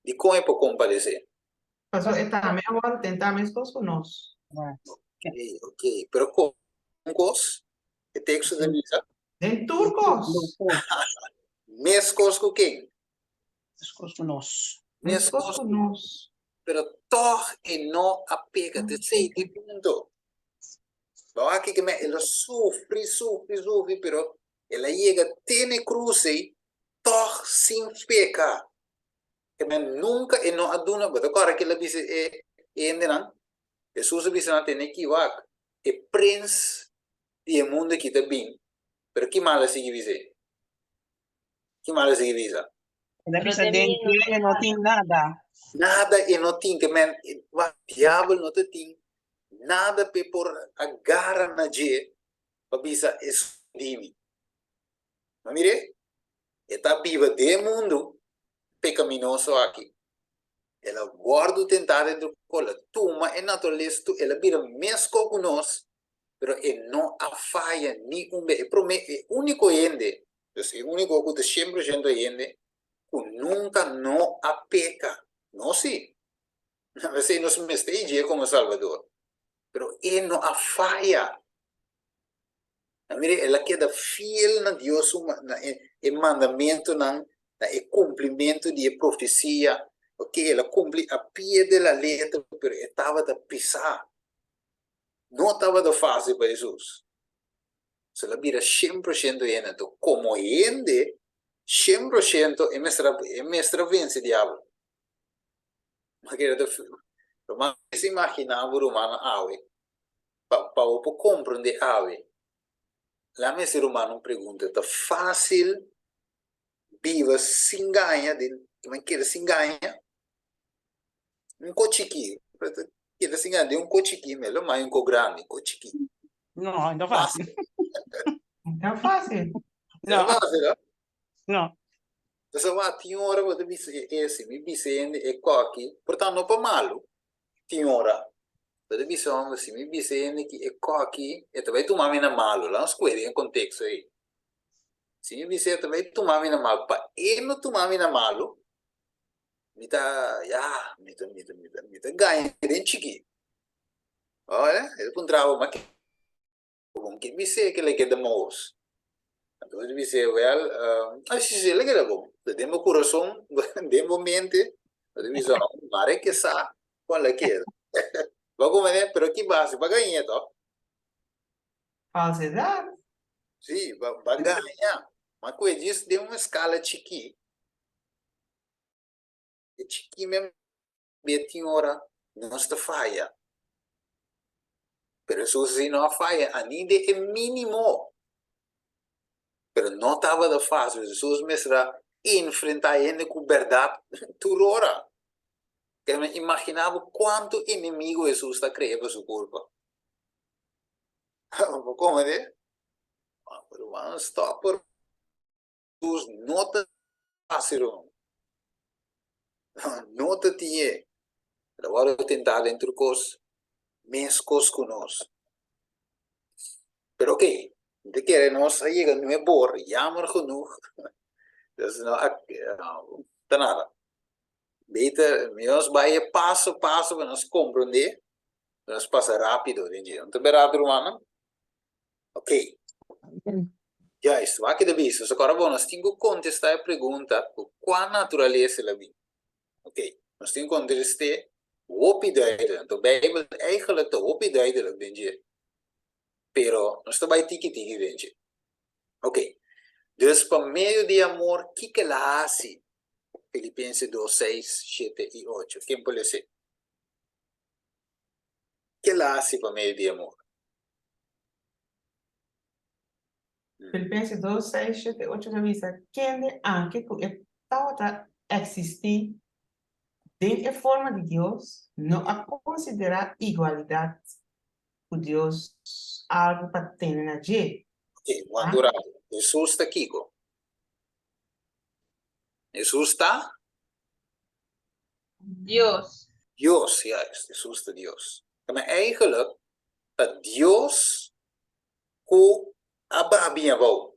Dikon e por kompadesé?
Pasobra e tambe a wòrdu tentá meskos ku nos.
Ok, ok. Pero kon kos? E teksto ta bisa?
Den tur kos.
Meskos ku ken?
Meskos ku nos.
Meskos ku nos.
Pero tòg e no a peka. Ta esei ta e punto. Bo a kiko men el a sufri, sufri, sufri, pero el a yega te na e krus ei tòg sin peka. Ke men nunka e no a duna, bo ta kòrda ke el a bisa e hendenan? Hesus a bisa nan, Tene ki wak, e prins di e mundu aki ta bin, pero ki mal a sigui bis'é? Ki mal a sigui bisa?
El a
Pero
bisa
den
den
mi no
dje
tin
e no
nada.
tin nada.
Nada e no tin, ke men, wak, diabel no ta tin nada p'e por a gara na dje pa bisa es di mi. Ma mir'é, e ta biba den e mundu pekaminoso aki. El a wòrdu tentá den tur kos, el a tuma e naturalesa tur, el a bira meskos ku nos, pero e no a faya ni un bes. E promé, e úniko hende, dus e úniko ku ta shen por shento hende ku nunka no a peka. Nos sí, p'esei nos mester i dje komo Salbador, pero e no a faya. A mira, el a keda fiel na Dios su na e e mandamentunan, na e kumplimentu di e profesia. Ok, el a kumpli a pie de la letra, pero e tabata pisá. No tabata fásil pa Hesus. So el a bira shen por shento hende. Anto komo hende, shen por shento e mester a e mester a vense diabel. Ma kere ta ruman, imaginá bo rumannan awe Pa pa bo por comprende awe, la mi haci ruman un pregunta, ta facil biba sin gaña, den men keda sin gaña? Un ko chiki, keda sin gaña den un ko chiki, me lo mai un ko grandi, un ko chiki.
No, no facil.
No facil.
No facil, no?
No.
Entonces, wak, tin ora bo ta bisa, e si mi bisa hende e koki, por ta no pa malu, Tin ora, bo ta bisa homber, si mi bisa hende ki e koki, e ta bai tuma mi na malu. Laga nos kohe den e konteksto ei. Si mi bisa e ta bai tuma mi na malu, pa e no tuma mi na malu, mi ta, ya, mi ta, mi ta, mi ta, mi ta gaña den chikí. Ora, e ta puntra bo, ma ke Bon ke bis'é ke le keda mos? Anto bo ta bis'é, wèl, ah, si, si, le keda bon. Pero den bo kurason, den bo mente, bo ta bisa, no, mare ke sa kon la keda. Bo a komprendé? Pero ki base? Bo a gañ'é tòg?
Falsedad.
Sí, bo a gaña. Ma ku e djis den un eskala chikí, e chikí men Bia tin ora nos ta faya, pero Hesus si no a faya ani den e minimo. Pero no tabata facil, Hesus mester a enfrenta hende cu berdad tur ora. Keme imagina bo cuanto enemigo Hesus ta crea pa su culpa. Bo comprende? Ruman, stop por Hesus no ta facil ruman. No ta tin e. El a wòrdu tentá den tur kos, meskos ku nos. Pero okey, mi ta kere nos a yega nuebor, jammer genoeg. Dus no a ta nada. Beter mi nos bai e paso paso pa nos komprondé, pa nos pasa rápido den dje. No ta bèrdat rumannan? Okey. Juist, wak ta bisa. So kòrda bo, nos tin ku kontestá e pregunta ku kua naturalesa el a bin. Okey, nos tin ku kontest'é hopi duidelijk. Anto Bijbel eigenlijk ta hopi duidelijk den dje, pero nos ta bai tiki tiki den dje. Okey, dus pa medio di amor kiko el a hasi? Filipense dos, seis, shete i ocho. Ken por les'é? Ke el a hasi pa medio di amor?
Filipenses 2, 6, 7, 8 ta bisa, Kende, anke ku e tabata eksistí den e forma di Dios, no a konsiderá igualidat ku Dios algu pa tene na dje.
Ok, wak un ratu. Hesus ta kiko? Hesus ta?
Dios.
Dios, juist, Hesus ta Dios. Ma eigenlijk ta Dios ku a baha bin abou.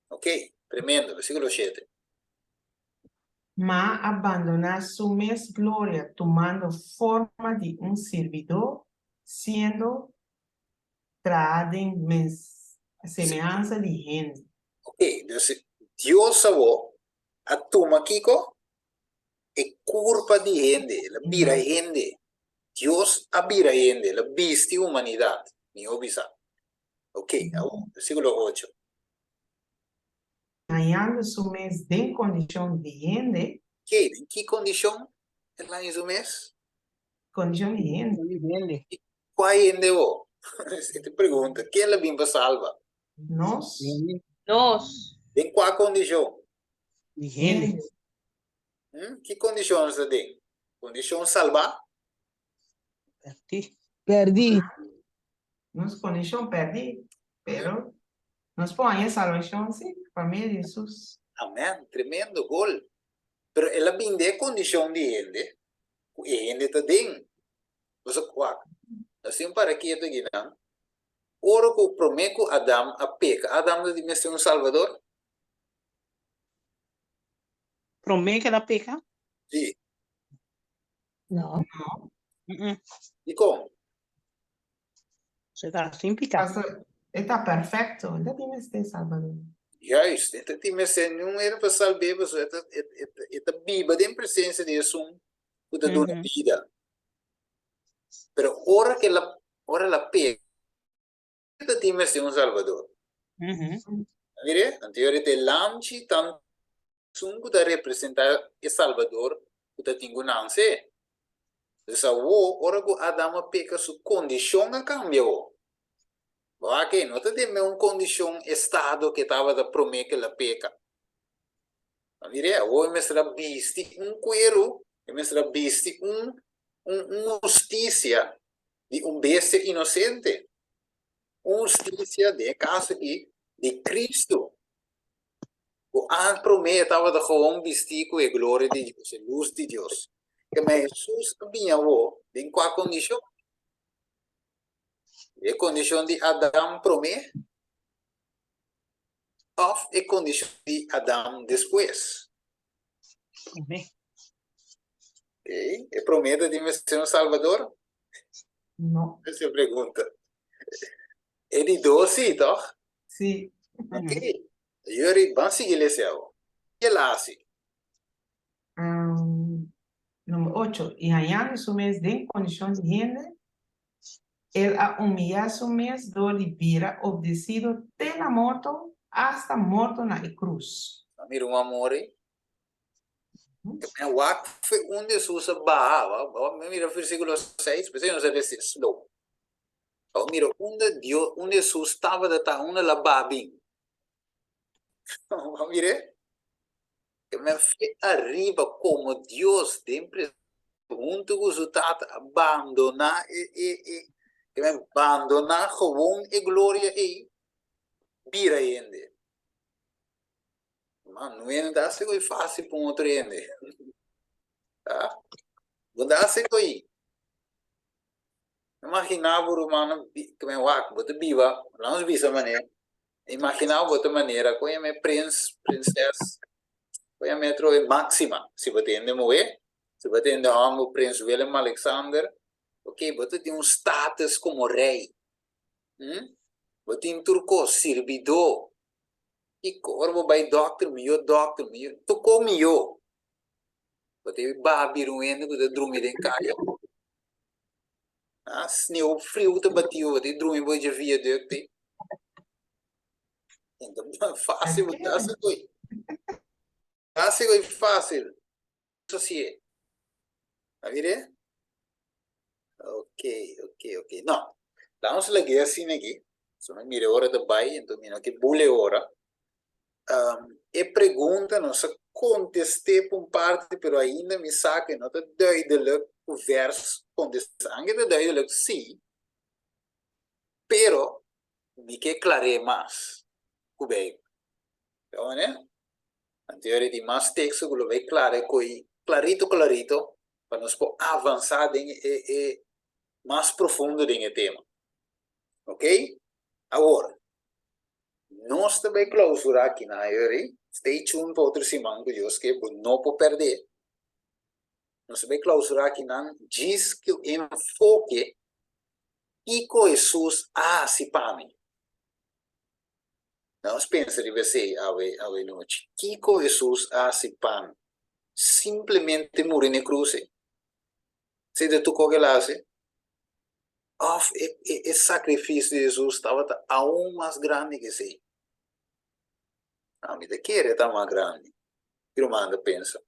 Ok, tremendo, versíkulo shete.
Ma a bandoná su mes gloria tumando forma di un sirbidó, siendo traha den semehansa di hende.
Ok, dus Dios awor a tuma kiko? E kurpa di hende, el a bira hende. Dios a bira hende, el a bisti humanidat, mihó bisá. Ok, awor, versíkulo ocho.
Hañando su mes den kondishon di hende.
Ok, den ki kondishon el haña su mes?
Kondishon di hende.
Di hende.
Kua hende bo? Esei ta e pregunta. Ken lo bin pa salba?
Nos.
Hende.
Nos.
Den kua kondishon?
Di hende.
Hm? Ki kondishon nos ta den? Kondishon salbá?
Pèrdí.
Pèrdí.
Nos kondishon pèrdí, pero nos por haña salbashon sí, pa medio di Hesus.
Amèn. Tremendo gol. Pero el a bin den e kondishon di hende ku e hende ta den. Boso wak, nos tin un paraketo akinan. Ora ku promé ku Adam a peka, Adam ta di mester un Salbador?
Promé ku el a peka?
Sí.
No.
No.
Mm-mm.
Dikon?
Se ta sin piká.
Paso e ta perfecto, e ta tin mester Salbador.
Juist, e ta tin mester niun hende pa salb'é, pasobra e ta, e, e, e ta biba den presensia di esun ku ta duna bida. Pero ora ku el a, ora el a peka, e ta tin mester un Salbador. Mire, anto yori ta e lamchi tan esun ku ta representá e Salbador ku ta tin ku nanse. Dus awo, ora ku Adam a peka, su kondishon a kambia awo. Bo wak ei, no ta den meun kondishon, estado ku e tabata promé ku el a peka. Mire, awo e mester a bisti un kueru, e mester a bisti un un hustisia di un bestia inosente. Un hustisia, den e kaso aki, di Kristu. Ku ant promé e tabata gewoon bistí ku e gloria di Dios, e lus di Dios. Keme Hesus a bini awor den kua kondishon? E kondishon di Adam promé òf e kondishon di Adam despues?
Promé.
Okay. E promé ta di mester un Salbador?
No.
Esa e pregunta. E di dos sí, tòg?
Sí.
Ok. Yuri, ban sigui lesa awo. Ke el a hasi?
Um, number ocho. I hañando su mes den kondishon di hende, el a humillá su mes dor di bira obdesido te na morto, asta morto na e krus.
A mira un amor ei. Ke men wak fe unda Hesus a baha. Ba mira versíkulo seis, p'esei nos a lesa slow. Bo mira unda Dios, unda Hesus tabata ta, unda el a baha bin. Bo mira? Ke men fe ariba komo Dios den presencia huntu ku su Tata a bandona e e e ke men bandona gewoon e gloria ei bira hende. Man, no hende ta hasi koe fácil pa un otro hende. Ah? Bo ta hasi koe. Imaginá bo rumannan ku men wak, bo ta biba, laga nos bisa manera, imaginá bo ta manera ku yama e prins, prinses, ku yama e atrobe Máxima, si bo ta hende muhé, si bo ta hende hòmber prins Willem Alexander, ok, bo ta tin un status komo rei, hm, bo tin tur kos, sirbidó, kiko, ora bo bai dòkter, mihó dòkter, mihó, tur kos mihó, bo ta baha bira un hende ku ta drumi den kaya. Ah, sneeuw, friu ta batiu, bo ta drumi bo dje viaduct ei. Então, fácil, bo ta hasi koi. Hasi koi fácil. Sosie. A mire? Ok, ok, ok. No, laat ons lagi asina aki. So mi mira e ora ta bai, enton mi no ke bula e ora. Um, e pregunta nos a contesté pa un parte, pero ainda mi sa cu e no ta duidelijk cu vers contesta. Anke ta duidelijk, sí, pero mi ke klar'é mas cu Bijbel. Bo mane? Anto yori tin mas teksto cu lo bay klara e coi clarito clarito pa nos por avansa den e e mas profundo den e tema. Ok? Awor, Nos ta bay clausura aki na Ayori. Stay tuned pa otro siman cu Dios ke, bo no por perde. Nos ta bay clausura aki nan djis cu enfoke kico Hesus a haci pa mi. Nos pensa riba esey awe awe nochi. Kico Hesus a haci pa mi? Simplemente muri na e cruz ey. Esey ta tur cos cu el a haci. Òf e e sakrifisio di Hesus tabata aun mas grandi ku esei? Ami ta kere ta mas grandi. Ki ruman ta pensa?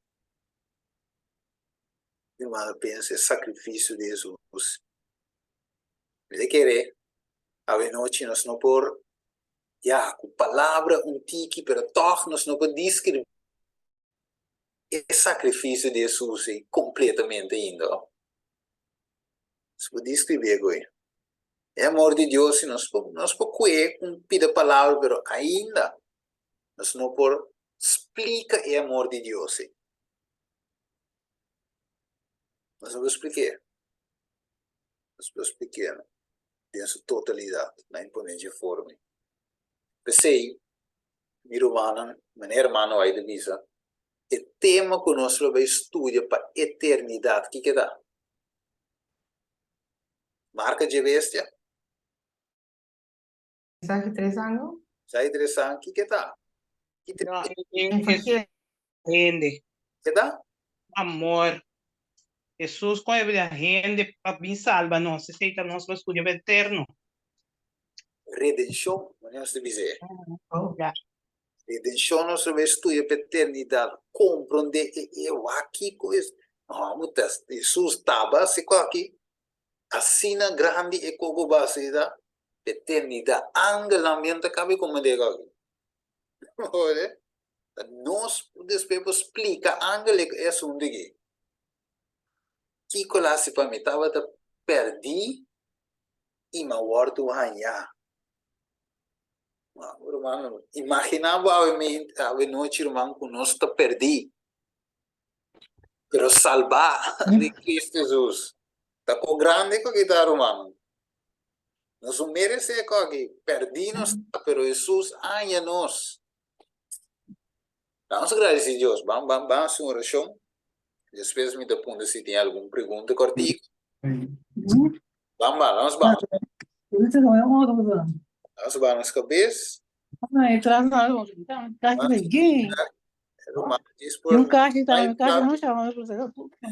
Mi ruman a pensa e sakrifisio di Hesus. Mi ta kere awenochi nos no por, ya, ku palabra un tiki, pero tòg nos no por deskribí e sakrifisio di Hesus ei kompletamente ainda. Nos por deskribí e koe. E amor di Dios, si nos por, nos por kue un pida palabra, pero ainda nos no por splika e amor di Dios ei. Nos no por splik'é. Nos por splik'é den su totalidat, na imponé dje forma ei. P'esei, mi rumannan, manera hermano White a bisa, e tema ku nos lo bai studia pa eternidat, kiko ta? Marka dje bestia?
Esaki tres ango?
Esaki tres ango, kiko ta? Ki
No, e hende.
Ke ta?
Amor. Hesus kon e bira hende pa bin salba nos, esei ta nos pa studia pa eterno.
Redenshon, manera nos ta bisa e.
Oh.
Ya.
Redenshon nos lo bai studia pa eternidat, komprondé e e wak kiko es. No, bo ta Hesus taba hasi ku aki. Asina grandi e koko basi ta pa eternidat. Angelnan bien ta kabe komprondé ku aki. Ore, ta nos despues por splika angel e asuntu aki. Kiko el a hasi pa mi? Tabata pèrdí i mi a wòrdu hañá. Ruman, imaginá bo awe awe nochi, ruman, ku nos ta pèrdí, pero salbá di Kristu Hesus. Ta kon grandi ku aki ta, ruman. Nos no meresé ku aki, pèrdí nos ta, pero Hesus a haña nos. Nos gradisí Dios. Ban, ban, ban hasi un orashon. Despues mi ta puntra si tin algun pregunta kòrtiku. Ban, ban, nos ban. Nos ban nos kabes. Hermana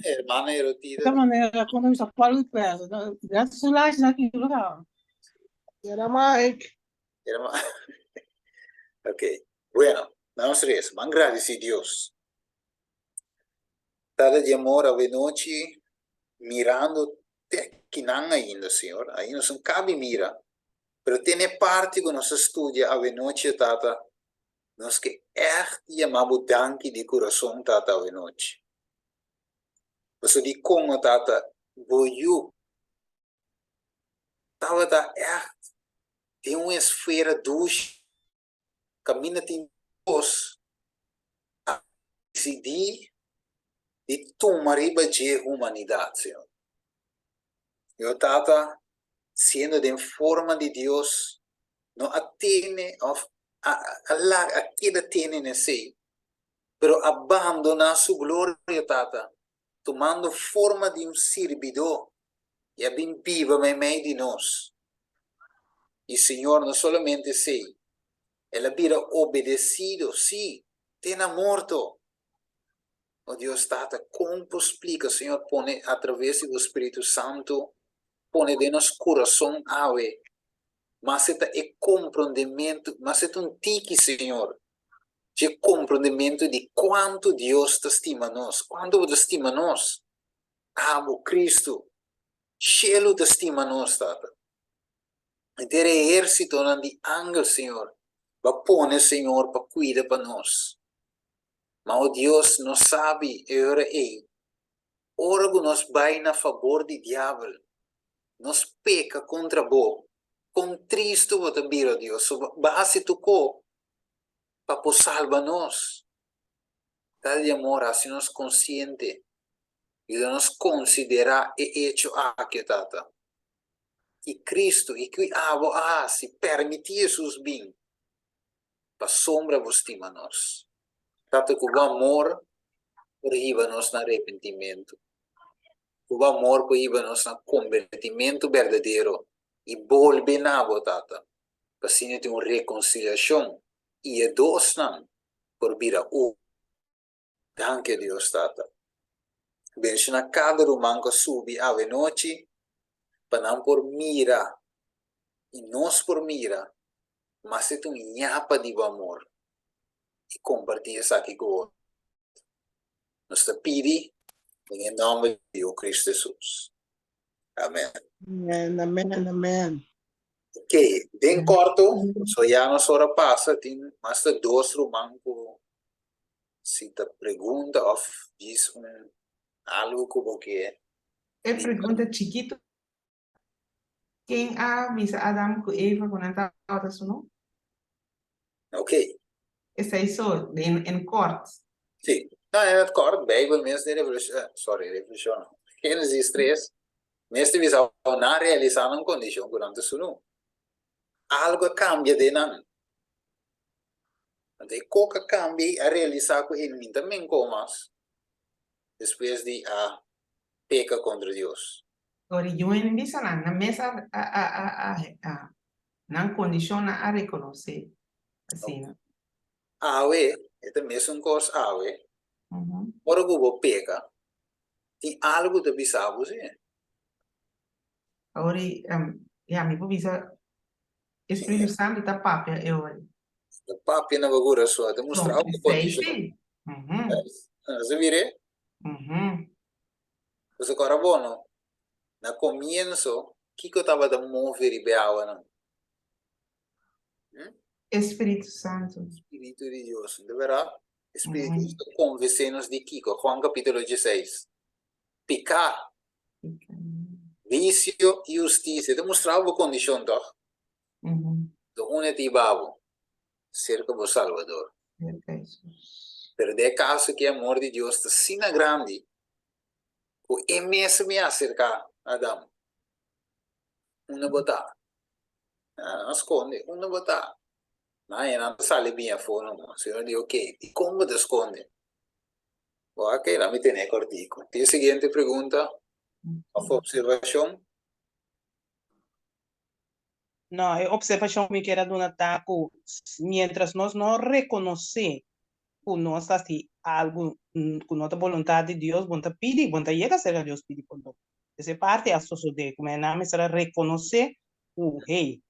Hermana Erotida. Ok, bueno, nos resa. Ban gradisí Dios. Tata di amor, awenochi mirando te kinan ainda, Señor. Ainda nos no cabe mira. Pero tene parti cu nos a studia awenochi, Tata, nos ke echt yama bo danki di curason, Tata, awenochi. Pasobra di con, Tata, bo yu tabata echt den un esfera dushi kaminda tin Dios a disidí di tuma riba dje humanidat, Señor. Yo Tata, siendo den forma di Dios, no a tene òf a a laga a keda tene na esei, pero a bandoná su gloria, Tata, tumando forma di un sirbidó i a bin biba meimei di nos. I Señor, no solamente esei, el a bira obedesido, sí, te na morto. O Dios Tata, kon por splika, Señor, pone atraves di bo Spiritu Santu, pone den nos kurason awe, mas e ta e komprondementu, mas e ta un tiki, Señor, dje komprondementu di kuantu Dios ta stima nos, kuantu bo ta stima nos, abo, Kristu. Shelu ta stima nos, Tata. Henter e ehérsitonan di angel, Señor, Bo a pone, Señor, pa kuida pa nos. Ma, o Dios, nos sabi e ora ei, ora ku nos bai na fabor di diabel, nos peka kontra Bo, kon tristu Bo ta bira, o Dios. So, Bo a hasi tur ko pa por salba nos. Tata di amor, hasi nos konsiente Yuda nos konsiderá e echo aki, o Tata, ki Kristu i ki abo a hasi permití Hesus bin pasobra bo stima nos. Tata, ku bo amor por hiba nos na arepentimentu, ku bo amor por hiba nos na kombertimentu berdadero i bolbe na bo, Tata, pa asina tin un rekonsiliashon i e dosnan por bira un. Danki Dios Tata. Bendiciona cada ruman cu a subi awe nochi pa nan por mira y nos por mira mas e ta un yapa di bo amor y comparti esaki cu otro. Nos ta pidi. Den e nòmber di Yu Kristu Hesus. Amen.
Amen, amen, amen.
Ok, den korto, so ya nos ora pasa, tin mas ta dos ruman ku si ta pregunta of djis un algu ku bo ke.
E pregunta chikitu, Ken a bisa Adam ku Eva ku nan tabata sunú?
Ok.
Esei so, den en kort.
Sí. No, en het kort, Bijbel mes den Revelashon, sorry, Revelashon no, Genesis 3, mes ta bisa nan a realisá nan kondishon ku nan ta sunú. Algu a kambia den nan. Anto e kok a kambia i a realisá ku e no ta menkó mas despues di a peka kontra Dios.
Ora Yuen bisa nan, nan mes a a a a a nan kondishonnan a rekonosé asina.
Awe, e ta mesun kos awe, ora ku bo peka, tin algu ta bisa bo si.
Awor, ya, mi por bisa, e Spiritu Santu ta papia e ora.
Ta papia na bo kurason, ta mustra bo kondishon. Nos a mir'é? Pasobra ora bo no, na komienso, kiko tabata move riba e awanan?
E Spiritu Santu.
Spiritu di Dios, de berdad? E Spiritu mm -hmm. ta konvensé nos di kiko? Juan kapítulo 16. Piká, visio i hustisia. Ta mustra bo kondishon, tòg? Mm -hmm. Do unda ta hiba bo? Serka bo Salvador. Pero den e kaso ku e amor di Dios ta asina grandi ku e mes a bin aserká Adam. Unda bo ta? Nan a skonde, unda bo ta? Nan a nan ta sali bin afó no. Señor di, ok, dikon bo ta skonde? Bo a keda mi tene kòrtiku. Tin siguiente pregunta òf opservashon?
No, e opservashon ku mi kier a duna ta ku miéntras nos no rekonosé ku nos ta hasi algu ku no ta boluntat di Dios, bo no ta pidi, bo no ta yega serka Dios pidi pordon. Esei parti a sosodé ku mi nan mester a rekonosé ku, hey,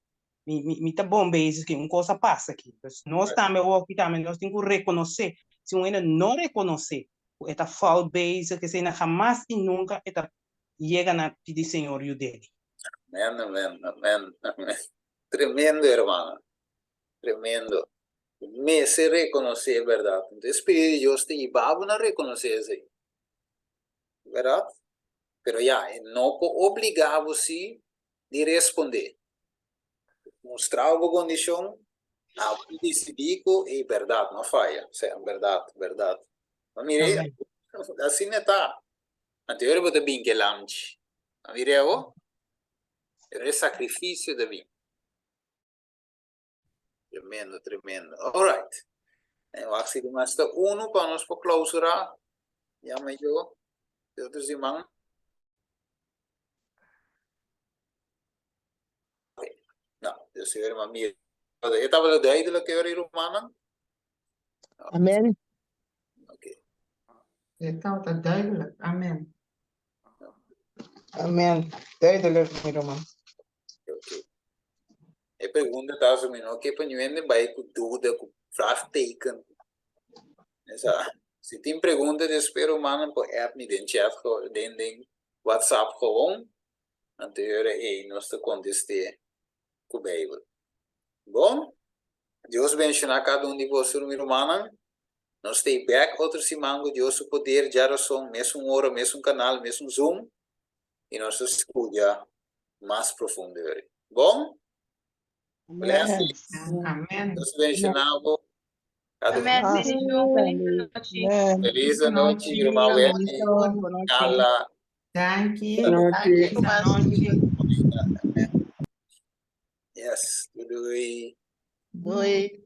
mi, mi, mi ta bon bezig ki un kos a pasa aki. Dus nos tambe awor aki tambe nos tin ku rekonosé. Si un hende no rekonosé ku e ta fout bezig, esei nan hamas i nunka e ta yega na pidi Señor yud'é.
Amen, amen, amen, amen. Tremendo, hermano. Tremendo. Mester rekonosé e bèrdat. Entonces e Spiritu di Dios ta hiba bo na rekonosé esei. Bèrdat? Pero ya, e no por obligá bo si di respondé. Mustra bo kondishon, abo ta disidí ku e bèrdat no faya. Osea, bèrdat, bèrdat. Ma mira, asina e ta. Anto ora bo ta bin ku e lamchi. A mira abo? Pero e sakrifisio ta bin. Tremendo, tremendo. All right. En wak si mas ta uno pa nos por clausura. Llama yo. De otro siman. Okay. No, Dios te maar mira. E tabata duidelijk, hoor, hermanan?
Amen.
Oké.
E tabata duidelijk. Amen.
Amen. Duidelijk, mi ruman.
Oké. E pregunta ta so mi no ke pa ñuende bai ku duda, ku vraagteken. Esa, si tin pregunta despues rumannan por app mi den chat den den WhatsApp gewoon. Anto e ora ei nos ta kontest'é ku Beibel. Bon, Dios benshoná kada un di boso mi rumannan. Nos ta ei bèk otro siman ku Dios su poder, djarason, mesun ora, mesun kanal, mesun Zoom, i nos ta studia mas profundo eri. Bon? Blessings.
Amen.
Dios benshoná bo. Kada un.
Amen. Bendición. Feliz nochi.
Feliz anochi, ruman Wendy, Carla.
Danki.
Danki.
Anochi.
Yes, doei doei.
Doei.